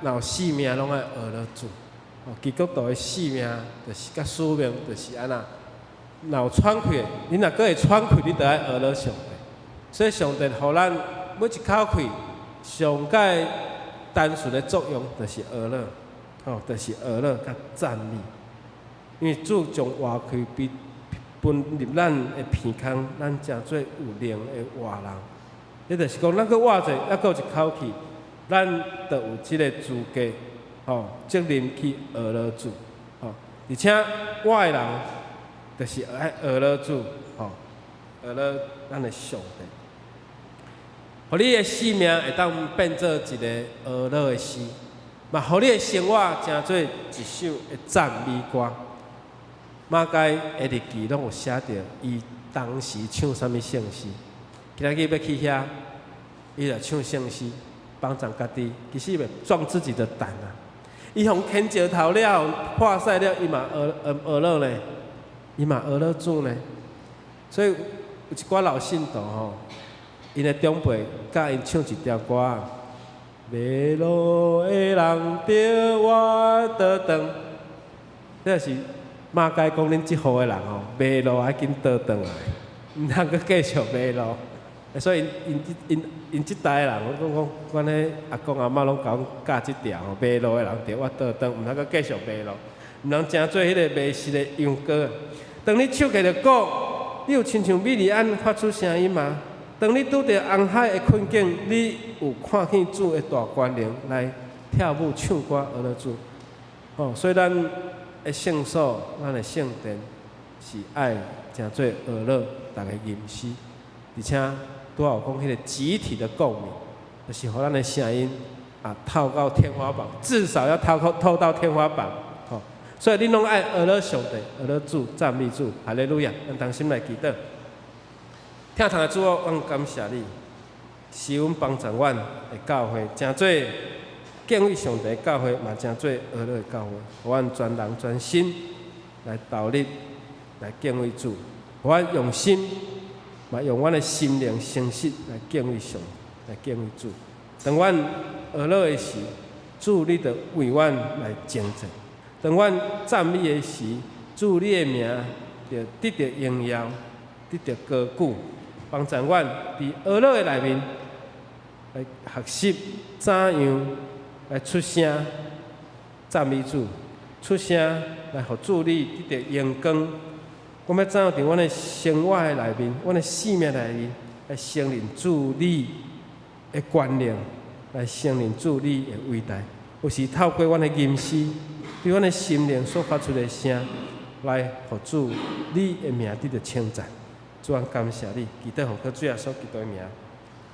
若有性命攏愛學樂主。哦，基督徒的性命就是佮使命，就是按怎？若有喘氣，你若閣會喘氣，你就愛學樂上帝。所以上帝予咱每一口氣，上蓋單純的作用就是學樂，吼，就是學樂佮讚美。因為主將活氣比分入咱的鼻孔，咱成做有靈的活人。也就是講，咱閣活著，猶閣有一口氣，咱就有這个資格，吼，責任去學樂主，吼，而且活的人，就是愛學樂主，吼，學樂咱的上帝，予你的生命會當變做一个學樂的詩，嘛，予你的生活成做一首的讚美歌。馬該的日記攏有寫著，伊當時唱啥物聖詩。今仔日欲去遐，伊就唱聖詩，幫助家己，其實袂壯自己的膽啊。伊予牽石頭了，破屎了，伊嘛學學學樂呢，伊嘛學樂主呢。所以有一寡老信徒吼，𪜶的長輩教𪜶唱一條歌：迷路的人著倚倒轉。這是馬該講恁這號的人吼，迷路愛緊倒轉來，毋通閣繼續迷路。所以𪜶𪜶𪜶𪜶這代的人，我講講，阮彼阿公阿嬤攏共阮教這條吼，迷路的人著倚倒轉，毋通閣繼續迷路，毋通成做彼个迷失的羊羔。當你手提著鼓，你有親像米利暗發出聲音嗎？當你拄著紅海的困境，你有看見主的大權能來跳舞唱歌呵咾主。吼，所以咱的聖所、咱的聖殿是愛成做呵咾逐个吟詩，而且拄仔有講彼个集體的共鳴，就是予咱的聲音啊透到天花板，至少要透到天花板。吼，所以恁攏愛呵咾上帝、呵咾主、讚美主，哈利路亞！咱同心來祈禱。疼痛的主哦，阮感謝你，是阮幫助阮的教會，成做敬畏上帝的教會，嘛成做呵咾的教會，予阮全人全心來投入來敬畏主，予阮用心，嘛用阮的心靈誠實來敬畏上帝，來敬畏主。當阮呵咾的時，主你就為阮來征戰；當阮讚美的時，主你的名就得著榮耀，得著高舉。幫助阮佇呵咾的內面來學習怎樣來出聲讚美主，出聲來予主你得著榮光。阮欲怎樣佇阮的生活的內面，阮的生命內面來承認主你的權能，來承認主你的偉大。有時透過阮的吟詩，對阮的心靈所發出的聲，來予主你的名得著稱讚。主，阮感謝你，祈禱奉靠主耶穌基督的名，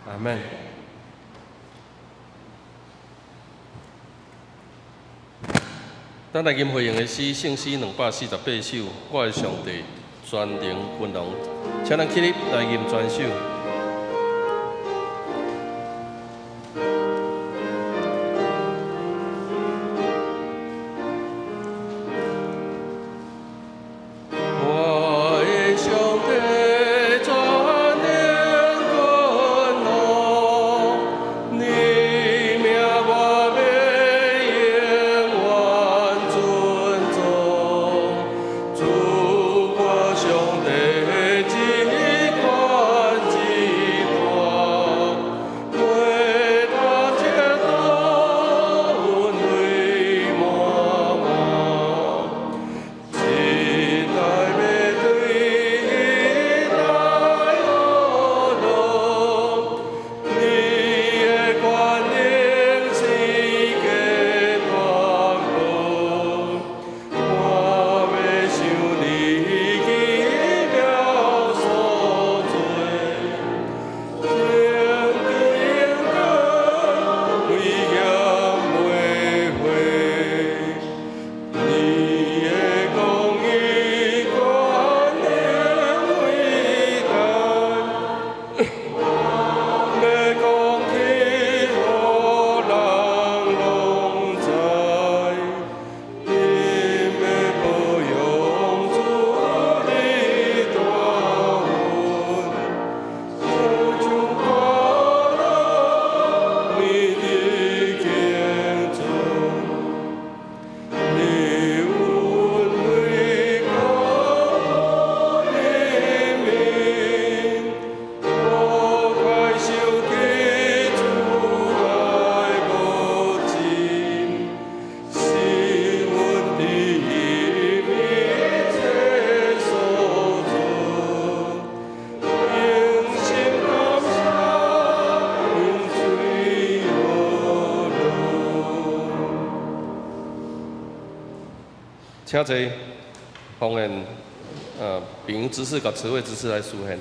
阿門。咱來吟會用的詩，聖詩248首，我的上帝全能君王，請咱起立來吟全首。我的上帝全能君王，你名我欲永遠尊崇。主我上帝至懸至大，袂當測度，恩惠滿滿。一代欲對一代呵咾，你的權能世界傳播。我欲想你奇妙所做，拯救榮光，威嚴袂廢。你的公義權能偉大，欲講起予人攏知。恁的保養主的大恩，唱歌你的敬尊，你恩惠高憐憫，我快想起主愛無盡，是阮佇伊面前所做，用心感謝，用嘴呵咾。請坐，奉獻秉執事佮慈惠執事來書獻。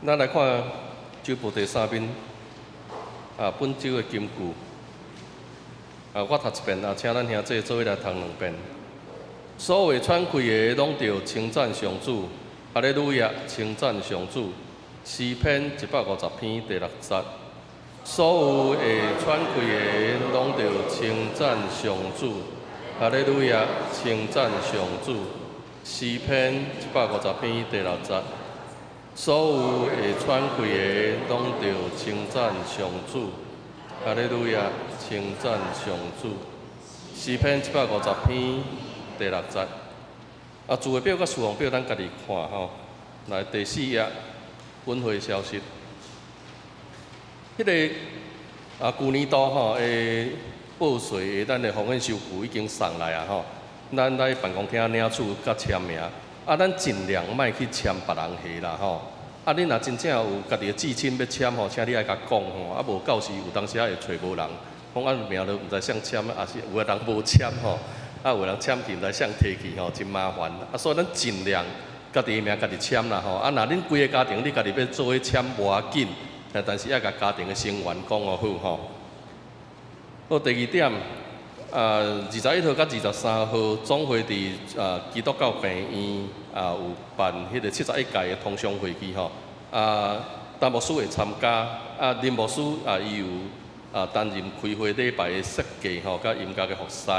咱來看週報第三面，本週的金句。我讀一遍，請咱兄弟做伙來讀兩遍。所有會喘氣的，攏著稱讚上主，哈利路亞，稱讚上主。詩篇150篇第六節。所有會喘氣的，攏著稱讚上主，哈利路亞，稱讚上主。詩篇150篇第六節。所有會喘氣的，攏著稱讚上主，哈利路亞，稱讚上主。詩篇150篇第六節。聚會表佮事奉表，咱家己看吼。來第四頁，本會消息。彼個舊年度吼的報稅的咱的奉獻收據已經送來啊吼。咱來辦公廳領取佮簽名。咱盡量莫去簽別人的啦吼。恁若真正有家己的至親欲簽吼，請你愛共講吼。無到時有當時仔會揣無人，講名都毋知誰簽，抑是有的人無簽吼。有人簽去毋知誰提去吼，真麻煩。所以咱盡量家己的名家己簽啦吼。若恁規個家庭你家己欲做伙簽無要緊，但是愛共家庭的成員講予好吼。好，第二點，21號佮23號總會佇基督教病院有辦彼個71屆的同鄉會議吼。陳牧師會參加，林牧師伊有擔任開會禮拜的設計吼，佮音樂的服侍。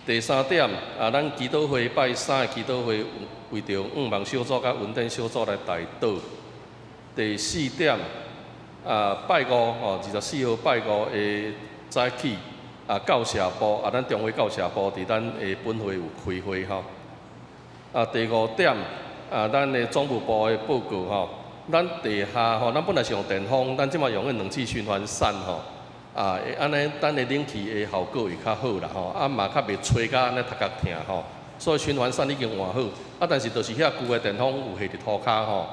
第三點，咱祈禱會拜三的祈禱會為著願望小組佮恩典小組來代禱。第四點，拜五吼，24號拜五的早起，教社部，咱中會教社部佇咱的本會有開會吼。第五點，咱的總務部的報告吼，咱地下吼，咱本來是用電風，咱這馬用彼冷氣循環扇吼，會按呢，咱的冷氣的效果會較好啦吼，嘛較袂吹甲按呢頭殼疼吼。所以循環扇已經換好，但是就是遐舊的電風有下佇塗跤吼。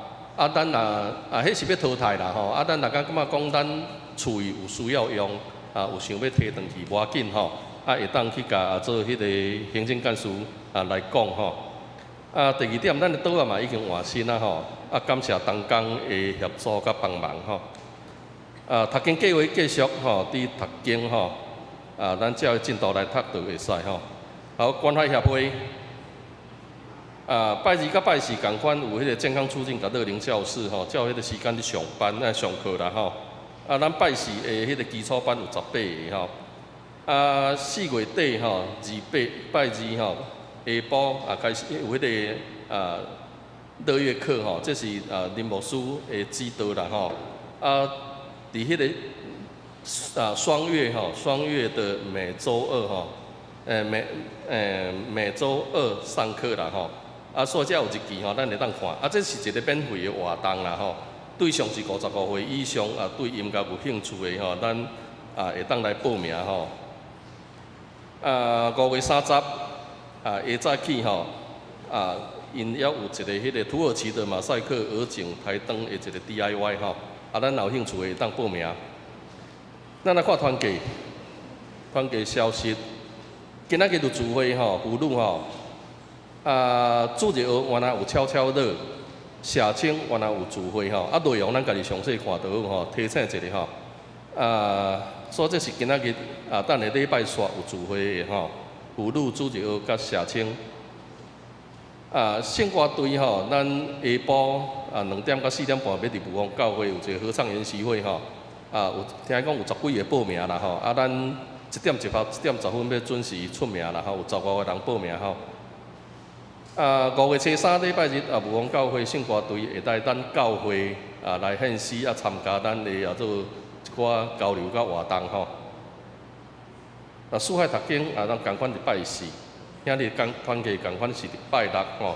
咱若彼是欲淘汰啦吼，咱若感覺講咱厝裡有需要用，有想欲提轉去，無要緊吼，會當去共做彼個行政幹事來講吼。第二點，咱的桌仔嘛已經換新啊吼，感謝同工的協助佮幫忙吼。讀經計劃繼續吼，佇讀經吼，咱照進度來讀就會使吼。好，關懷協會。拜二佮拜四仝款有彼個健康促進佮樂齡教室吼，照彼個時間咧上班啊上課啦吼。咱拜四的彼個基礎班有18個吼。4月底吼，28拜二吼，下晡開始有彼個樂樂課吼，這是林牧師的指導啦吼。佇彼個雙月吼，雙月的每週二吼，每週二上課啦吼。所以這有日期吼，咱會當看。這是一個免費的活動啦吼，對象是55歲以上對音樂有興趣的吼，咱會當來報名吼。5月30，下早起吼，𪜶猶有一個彼個土耳其的馬賽克鵝頸台燈的一個 DIY 吼，咱若有興趣的會當報名。咱來看團契，團契消息，今仔日有聚會吼，婦女吼。主日學原來有悄悄樂，社青原來有聚會吼，內容咱家己詳細看就好吼，提醒一下吼。所以這是今仔日等下禮拜煞有聚會的吼，婦女主日學佮社青。聖歌隊吼，咱下晡2點到4點半欲佇武豐教會有一個合唱研習會吼，有聽講有十幾个報名啦吼，咱1點10分欲準時出名啦吼，有15個人報名吼。5月初3禮拜日武豐教會聖歌隊會來咱教會來獻詩參加咱的做一寡交流佮活動吼。四海讀經咱仝款佇拜四，兄弟共團契仝款是佇拜六吼。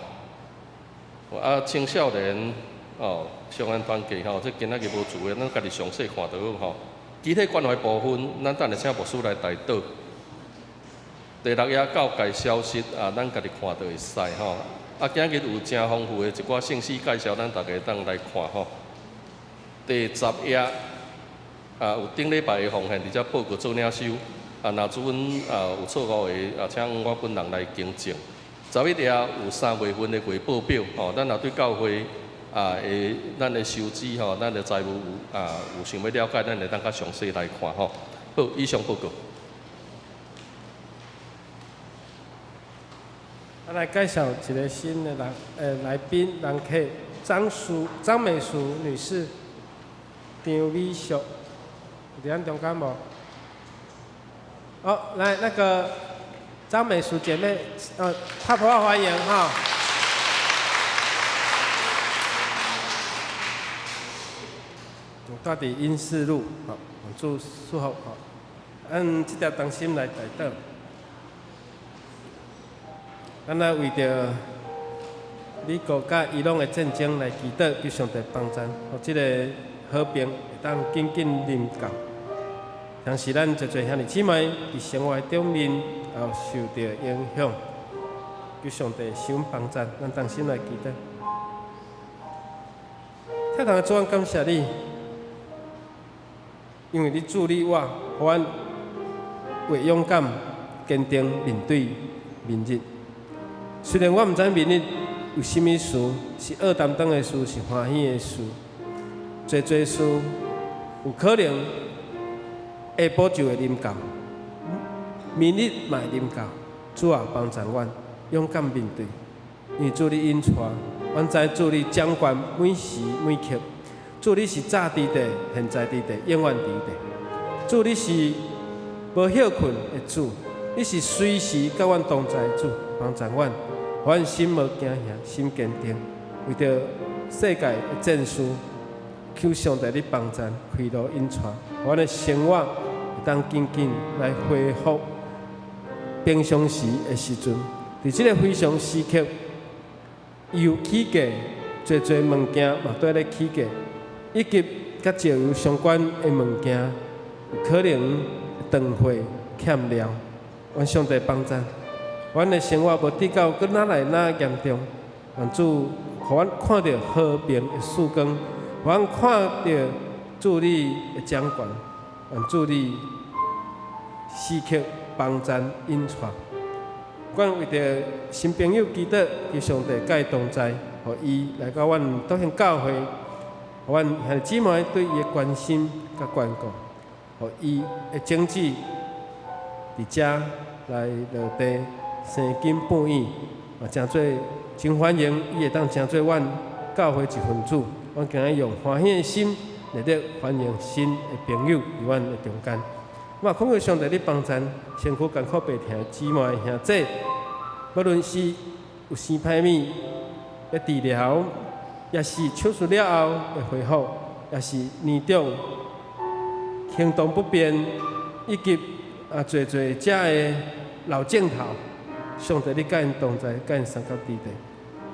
青少年哦，相關團契吼，這今仔日無聚會，咱家己詳細看就好吼。肢體關懷部分，咱等下請牧師來代禱。第六頁教界消息咱家己看就會使吼。今日有誠豐富的一寡信息介紹，咱逐家當來看吼。第10頁有頂禮拜的奉獻，佇遮報告做領收。若主阮有錯誤的，請我本人來更正。11頁有3月份的月報表，吼，咱若對教會啊，會咱的收支吼，咱的財務有啊有想欲了解，咱會當較詳細來看吼。好，以上報告。我來介紹一个新的人，來賓人客張淑張美淑女士，張美淑，佇咱中間無？哦，來那個張美淑姐妹，拍噗仔歡迎哈。住佇英士路，吼，主祝福吼。咱這條同心來代禱。咱來為著美國佮伊朗的戰爭來祈禱，求上帝幫贊，予這个和平會當緊緊臨到。同時，咱濟濟兄弟姊妹佇生活頂面也有受著影響，求上帝施恩幫贊，咱同心來祈禱。天堂的主，感謝你，因為你賜予我，予阮會勇敢、堅定面對明日。雖然我毋知明日有啥物事，是惡擔當的事，是歡喜的事，濟濟事有可能下晡就會臨到，明日嘛會臨到。主啊，幫助阮勇敢面對，因為主你引帶，阮知主你掌權每時每刻。主你是早佇地，現在佇地，永遠佇地。主你是無歇睏的主，你是隨時佮阮同在的主，幫助阮，阮心無驚嚇，心堅定，為著世界的戰事，求上帝你幫贊，開路引帶，阮的生活會當緊緊來恢復平常時的時陣。佇這个非常時刻，油起價，濟濟物件嘛綴咧起價，以及佮石油相關的物件，有可能斷貨欠料。願上帝幫贊，阮的生活無至到閣哪來哪嚴重。願主予阮看著和平的曙光，予阮看著主你的掌權，願主你時刻幫贊引帶。阮為著新朋友祈禱，求上帝佮伊同在，予伊來到阮篤興教會，予阮兄弟姊妹對伊的關心佮關顧，予伊的種子佇遮來落地生根發芽，嘛成做真歡迎伊會當成做阮教會一份子。阮今日用歡喜的心熱烈歡迎新的朋友佇阮的中間。嘛，懇求上帝你幫贊身軀艱苦病疼的姊妹兄弟，無論是有生歹物欲治療，抑是手術了後的恢復，抑是年長行動不便，以及濟濟遮的老症頭，上帝你佮𪜶同在，佮𪜶相佮佇地。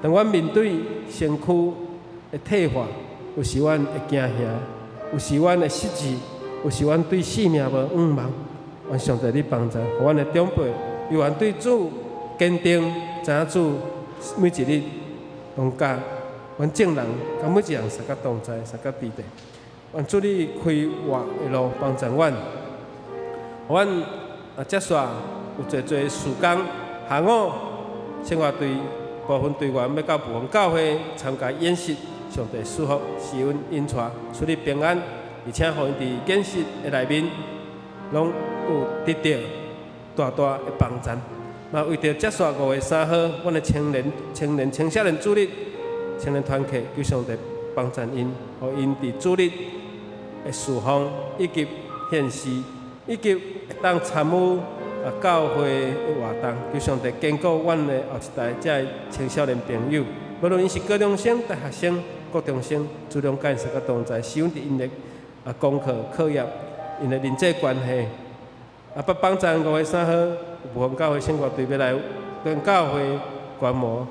當阮面對身軀的退化，有時阮會驚嚇，有時阮會失志，有時阮對性命無向望。願上帝你幫助，予阮的長輩，猶原對主堅定，知影主每一日攏佮阮眾人，佮每一人相佮同在，相佮佇地。願主你開活的路，幫助阮。阮接續有濟濟事工，下午聖樂隊部分隊員欲到部分教會參加演習，上帝賜福，施恩引帶，出入平安，而且予𪜶佇演習的內面，攏有得著大大的幫贊。嘛為著接續5月3號，阮的青年、青年、青少年主日、青年團契，求上帝幫贊𪜶，予𪜶佇主日的事奉以及獻詩，以及會當參與教會的活動，求上帝堅固阮的後一代遮的青少年朋友，無論𪜶是高中生、大學生、國中生，主攏佮𪜶相佮同在，使阮佇𪜶的功課、課業、𪜶的人際關係，閣幫贊5月3號，有部分教會聖樂隊欲來阮教會觀摩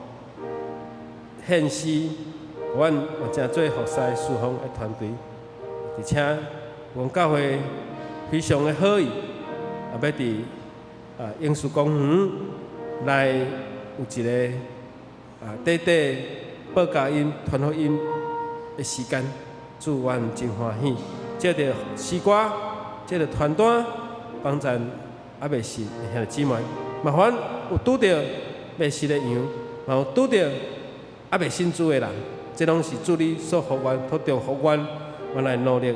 獻詩，阮嘛成做服侍事奉的團隊，而且阮教會非常的好意，也欲佇英士公園來有一个短短報佳音、傳福音的時間，主阮真歡喜。藉著詩歌，藉著傳單，幫贊猶未信的兄弟姊妹，嘛凡有拄著未信的羊，嘛有拄著猶未信主的人，這攏是主你所予阮，托著予阮，阮來努力，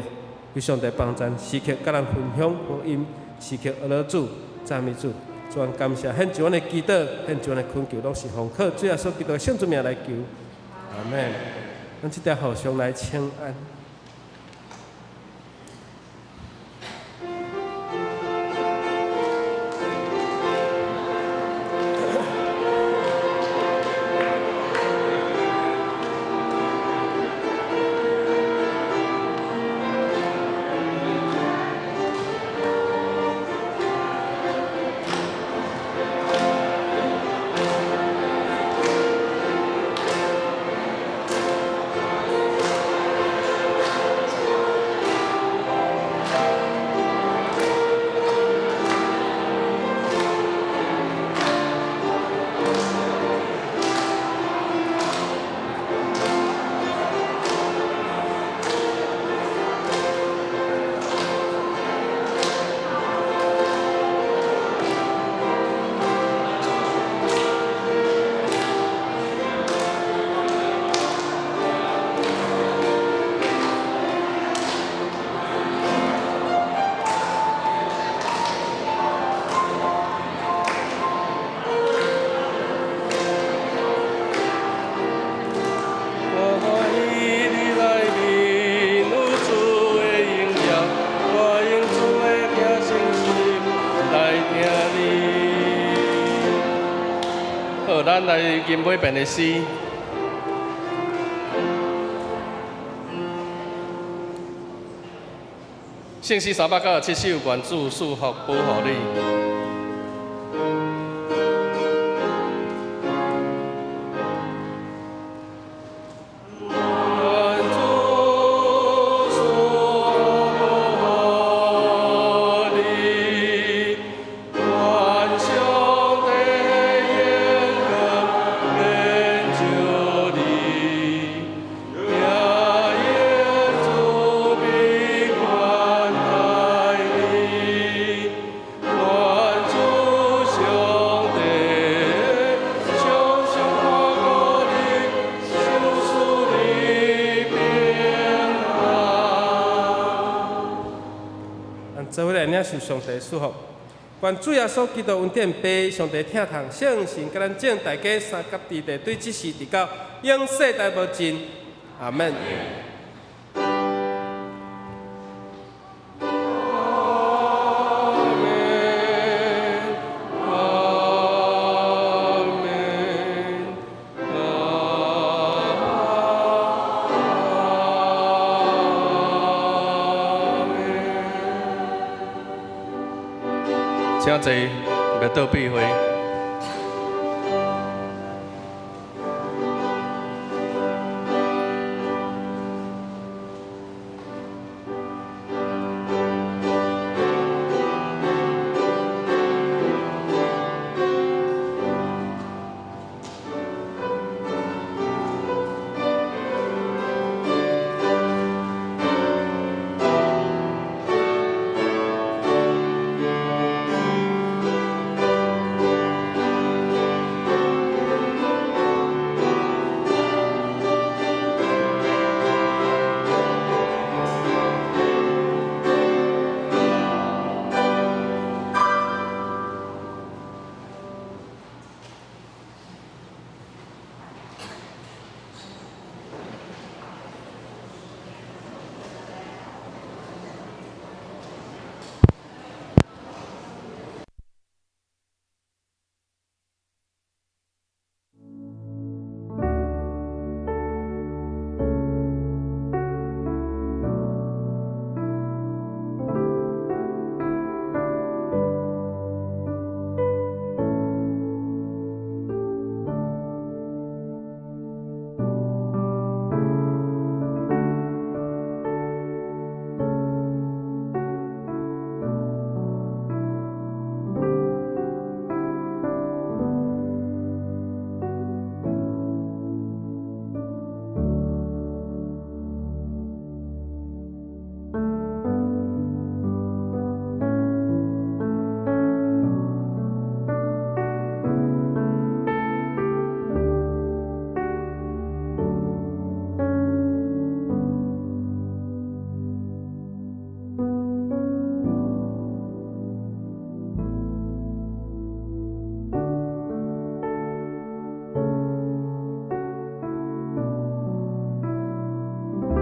求上帝幫贊，時刻佮咱分享福音，時刻學了主，讚美主。主，阮感謝，獻上阮的祈禱，獻上阮的懇求，攏是奉靠主耶穌基督的聖主名來求。阿門。咱這條互相來請安。我歡喜佇內面有主的榮耀，我用主的虔誠心來聽你。好，咱來吟尾遍的詩。聖詩397首，願主賜福保護你。願主賜福保護你，願上帝的榮光遍照你，耶慈悲關待你，願主上帝常常看顧你，賞賜你平安。咱做伙來領受上帝祝福。願主耶穌基督恩典、父上帝疼痛、聖神佮咱眾大家三甲佇地，對這時直到永世代無盡。阿門。阿門，阿門，阿門。請坐，欲倒閉會。